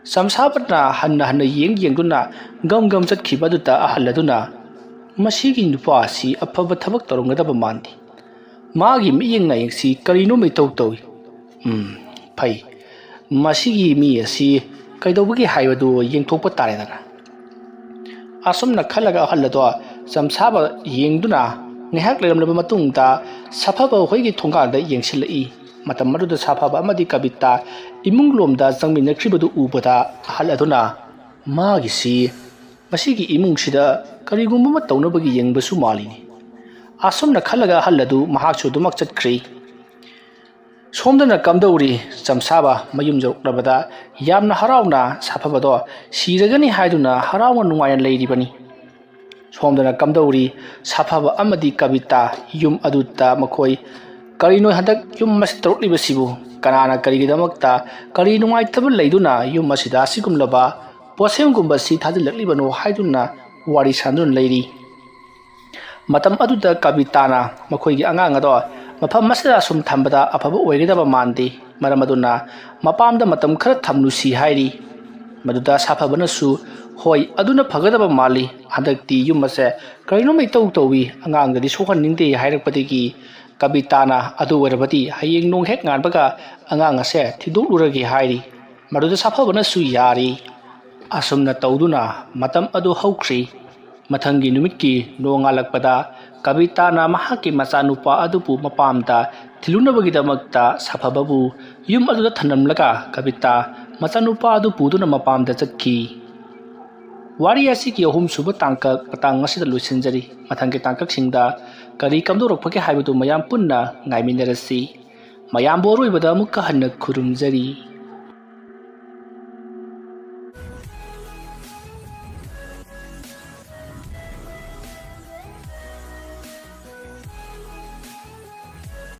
ꯆꯝꯁꯥꯕꯅ ꯍꯟꯅ ꯍꯟꯅ ꯌꯦꯡ ꯌꯦꯡꯗꯨꯅ ꯒꯝ ꯒꯝ ꯆꯠꯈꯤꯕ ꯑꯗꯨꯗ ꯑꯍꯜ ꯑꯗꯨꯅ, "ꯃꯁꯤꯒꯤ ꯅꯨꯄꯥ ꯑꯁꯤ ꯑꯐꯕ ꯊꯕꯛ ꯇꯧꯔꯝꯒꯗꯕ ꯃꯥꯟꯗꯦ꯫ ꯃꯥꯒꯤ ꯃꯤꯠꯌꯦꯡ ꯅꯥꯌꯦꯡꯁꯤ ꯀꯔꯤꯅꯣꯝ ꯏꯇꯧ ꯇꯧꯏ꯫ ꯎꯝ, ꯐꯩ꯫ ꯃꯁꯤꯒꯤ ꯃꯤ ꯑꯁꯤ ꯀꯩꯗꯧꯕꯒꯤ ꯍꯥꯏꯕꯗꯨ ꯌꯦꯡꯊꯣꯛꯄ ꯇꯥꯔꯦꯗꯅ꯫" ꯑꯁꯨꯝꯅ ꯈꯜꯂꯒ ꯑꯍꯜ ꯑꯗꯣ ꯆꯝꯁꯥꯕ ꯌꯦꯡꯗꯨꯅ ꯉꯥꯏꯍꯥꯛ ꯂꯩꯔꯝꯂꯕ ꯃꯇꯨꯡꯗ ꯁꯥꯐꯕ ꯍꯣꯏꯒꯤ ꯊꯣꯡꯒꯥꯟꯗ ꯌꯦꯡꯁꯤꯜꯂꯛꯏ꯫ ꯃꯇꯝ ꯑꯗꯨꯗ ꯁꯥꯐꯕ ꯑꯃꯗꯤ ꯀꯕꯤꯇꯥ ꯏꯃꯨꯡ ꯂꯣꯝꯗ ꯆꯪꯃꯤꯟꯅꯈ꯭ꯔꯤꯕꯗꯨ ꯎꯕꯗ ꯑꯍꯜ ꯑꯗꯨꯅ, "ꯃꯥꯒꯤꯁꯤ ꯃꯁꯤꯒꯤ ꯏꯃꯨꯡꯁꯤꯗ ꯀꯔꯤꯒꯨꯝꯕ ꯑꯃ ꯇꯧꯅꯕꯒꯤ ꯌꯦꯡꯕꯁꯨ ꯃꯥꯜꯂꯤꯅꯤ꯫" ꯑꯁꯨꯝꯅ ꯈꯜꯂꯒ ꯑꯍꯜ ꯑꯗꯨ ꯃꯍꯥꯛꯁꯨ ꯑꯗꯨꯃꯛ ꯆꯠꯈ꯭ꯔꯦ꯫ ꯁꯣꯝꯗꯅ ꯀꯝꯗꯧꯔꯤ? ꯆꯝꯁꯥꯕ ꯃꯌꯨꯝ ꯌꯧꯔꯛꯂꯕꯗ ꯌꯥꯝꯅ ꯍꯔꯥꯎꯅ ꯁꯥꯐꯕꯗꯣ ꯁꯤꯔꯒꯅꯤ ꯍꯥꯏꯗꯨꯅ ꯍꯔꯥꯎꯅ ꯅꯨꯡꯉꯥꯏꯅ ꯂꯩꯔꯤꯕꯅꯤ꯫ ꯁꯣꯝꯗꯅ ꯀꯝꯗꯧꯔꯤ? ꯁꯥꯐꯕ ꯑꯃꯗꯤ ꯀꯕꯤꯇꯥ ꯌꯨꯝ ꯑꯗꯨꯗ ꯃꯈꯣꯏ, "ꯀꯔꯤꯅꯣ ꯍꯟꯗꯛ ꯌꯨꯝ ꯑꯁꯤ ꯇꯧꯔꯛꯂꯤꯕꯁꯤꯕꯨ? ꯀꯅꯥꯅ ꯀꯔꯤꯒꯤꯗꯃꯛꯇ, ꯀꯔꯤ ꯅꯨꯡꯉꯥꯏꯇꯕ ꯂꯩꯗꯨꯅ ꯌꯨꯝ ꯑꯁꯤꯗ ꯑꯁꯤꯒꯨꯝꯂꯕ ꯄꯣꯠꯁꯦꯝꯒꯨꯝꯕꯁꯤ ꯊꯥꯖꯤꯜꯂꯛꯂꯤꯕꯅꯣ?" ꯍꯥꯏꯗꯨꯅ ꯋꯥꯔꯤ ꯁꯥꯟꯅꯗꯨꯅ ꯂꯩꯔꯤ꯫ ꯃꯇꯝ ꯑꯗꯨꯗ ꯀꯕꯤꯇꯥꯅ ꯃꯈꯣꯏꯒꯤ ꯑꯉꯥꯡ ꯑꯗꯣ ꯃꯐꯝ ꯑꯁꯤꯗ ꯑꯁꯨꯝ ꯊꯝꯕꯗ ꯑꯐꯕ ꯑꯣꯏꯒꯗꯕ ꯃꯥꯟꯗꯦ, ꯃꯔꯝ ꯑꯗꯨꯅ ꯃꯄꯥꯝꯗ ꯃꯇꯝ ꯈꯔ ꯊꯝꯂꯨꯁꯤ ꯍꯥꯏꯔꯤ꯫ ꯃꯗꯨꯗ ꯁꯥꯐꯕꯅꯁꯨ, "ꯍꯣꯏ, ꯑꯗꯨꯅ ꯐꯒꯗꯕ ꯃꯥꯜꯂꯤ, ꯍꯟꯗꯛꯇꯤ ꯌꯨꯝ ꯑꯁꯦ ꯀꯔꯤꯅꯣꯝꯃ ꯏꯇꯧ ꯇꯧꯏ, ꯑꯉꯥꯡꯗꯗꯤ ꯁꯣꯛꯍꯟꯅꯤꯡꯗꯦ" ꯍꯥꯏꯔꯛꯄꯗꯒꯤ ꯀꯕꯤꯇꯥꯅ, "ꯑꯗꯨ ꯑꯣꯏꯔꯕꯗꯤ ꯍꯌꯦꯡ ꯅꯣꯡ ꯍꯦꯛ ꯉꯥꯟꯕꯒ ꯑꯉꯥꯡ ꯑꯁꯦ ꯊꯤꯟꯗꯣꯛꯂꯨꯔꯒꯦ" ꯍꯥꯏꯔꯤ꯫ ꯃꯗꯨꯗ ꯁꯥꯐꯕꯅꯁꯨ ꯌꯥꯔꯤ꯫ ꯑꯁꯨꯝꯅ ꯇꯧꯗꯨꯅ ꯃꯇꯝ ꯑꯗꯨ ꯍꯧꯈ꯭ꯔꯤ꯫ ꯃꯊꯪꯒꯤ ꯅꯨꯃꯤꯠꯀꯤ ꯅꯣꯡꯉꯥꯜꯂꯛꯄꯗ ꯀꯕꯤꯇꯥꯅ ꯃꯍꯥꯛꯀꯤ ꯃꯆꯥꯅꯨꯄꯥ ꯑꯗꯨꯕꯨ ꯃꯄꯥꯝꯗ ꯊꯤꯜꯂꯨꯅꯕꯒꯤꯗꯃꯛꯇ ꯁꯥꯐꯕꯕꯨ ꯌꯨꯝ ꯑꯗꯨꯗ ꯊꯅꯝꯂꯒ ꯀꯕꯤꯇꯥ ꯃꯆꯥꯅꯨꯄꯥ ꯑꯗꯨ ꯄꯨꯗꯨꯅ ꯃꯄꯥꯝꯗ ꯆꯠꯈꯤ꯫ ꯋꯥꯔꯤ ꯑꯁꯤꯒꯤ ꯑꯍꯨꯝꯁꯨꯕ ꯇꯥꯡꯀꯛ ꯃꯇꯥꯡ ꯑꯁꯤꯗ ꯂꯣꯏꯁꯤꯟꯖꯔꯤ꯫ ꯃꯊꯪꯒꯤ ꯇꯥꯡꯀꯛꯁꯤꯡꯗ ꯀꯔꯤ ꯀꯝꯗꯧꯔꯛꯄꯒꯦ ꯍꯥꯏꯕꯗꯨ ꯃꯌꯥꯝ ꯄꯨꯟꯅ ꯉꯥꯏꯃꯤꯟꯅꯔꯁꯤ꯫ ꯃꯌꯥꯝꯕꯨ ꯑꯔꯣꯏꯕꯗ ꯑꯃꯨꯛꯀ ꯍꯟꯅ ꯈꯨꯔꯨꯝꯖꯔꯤ꯫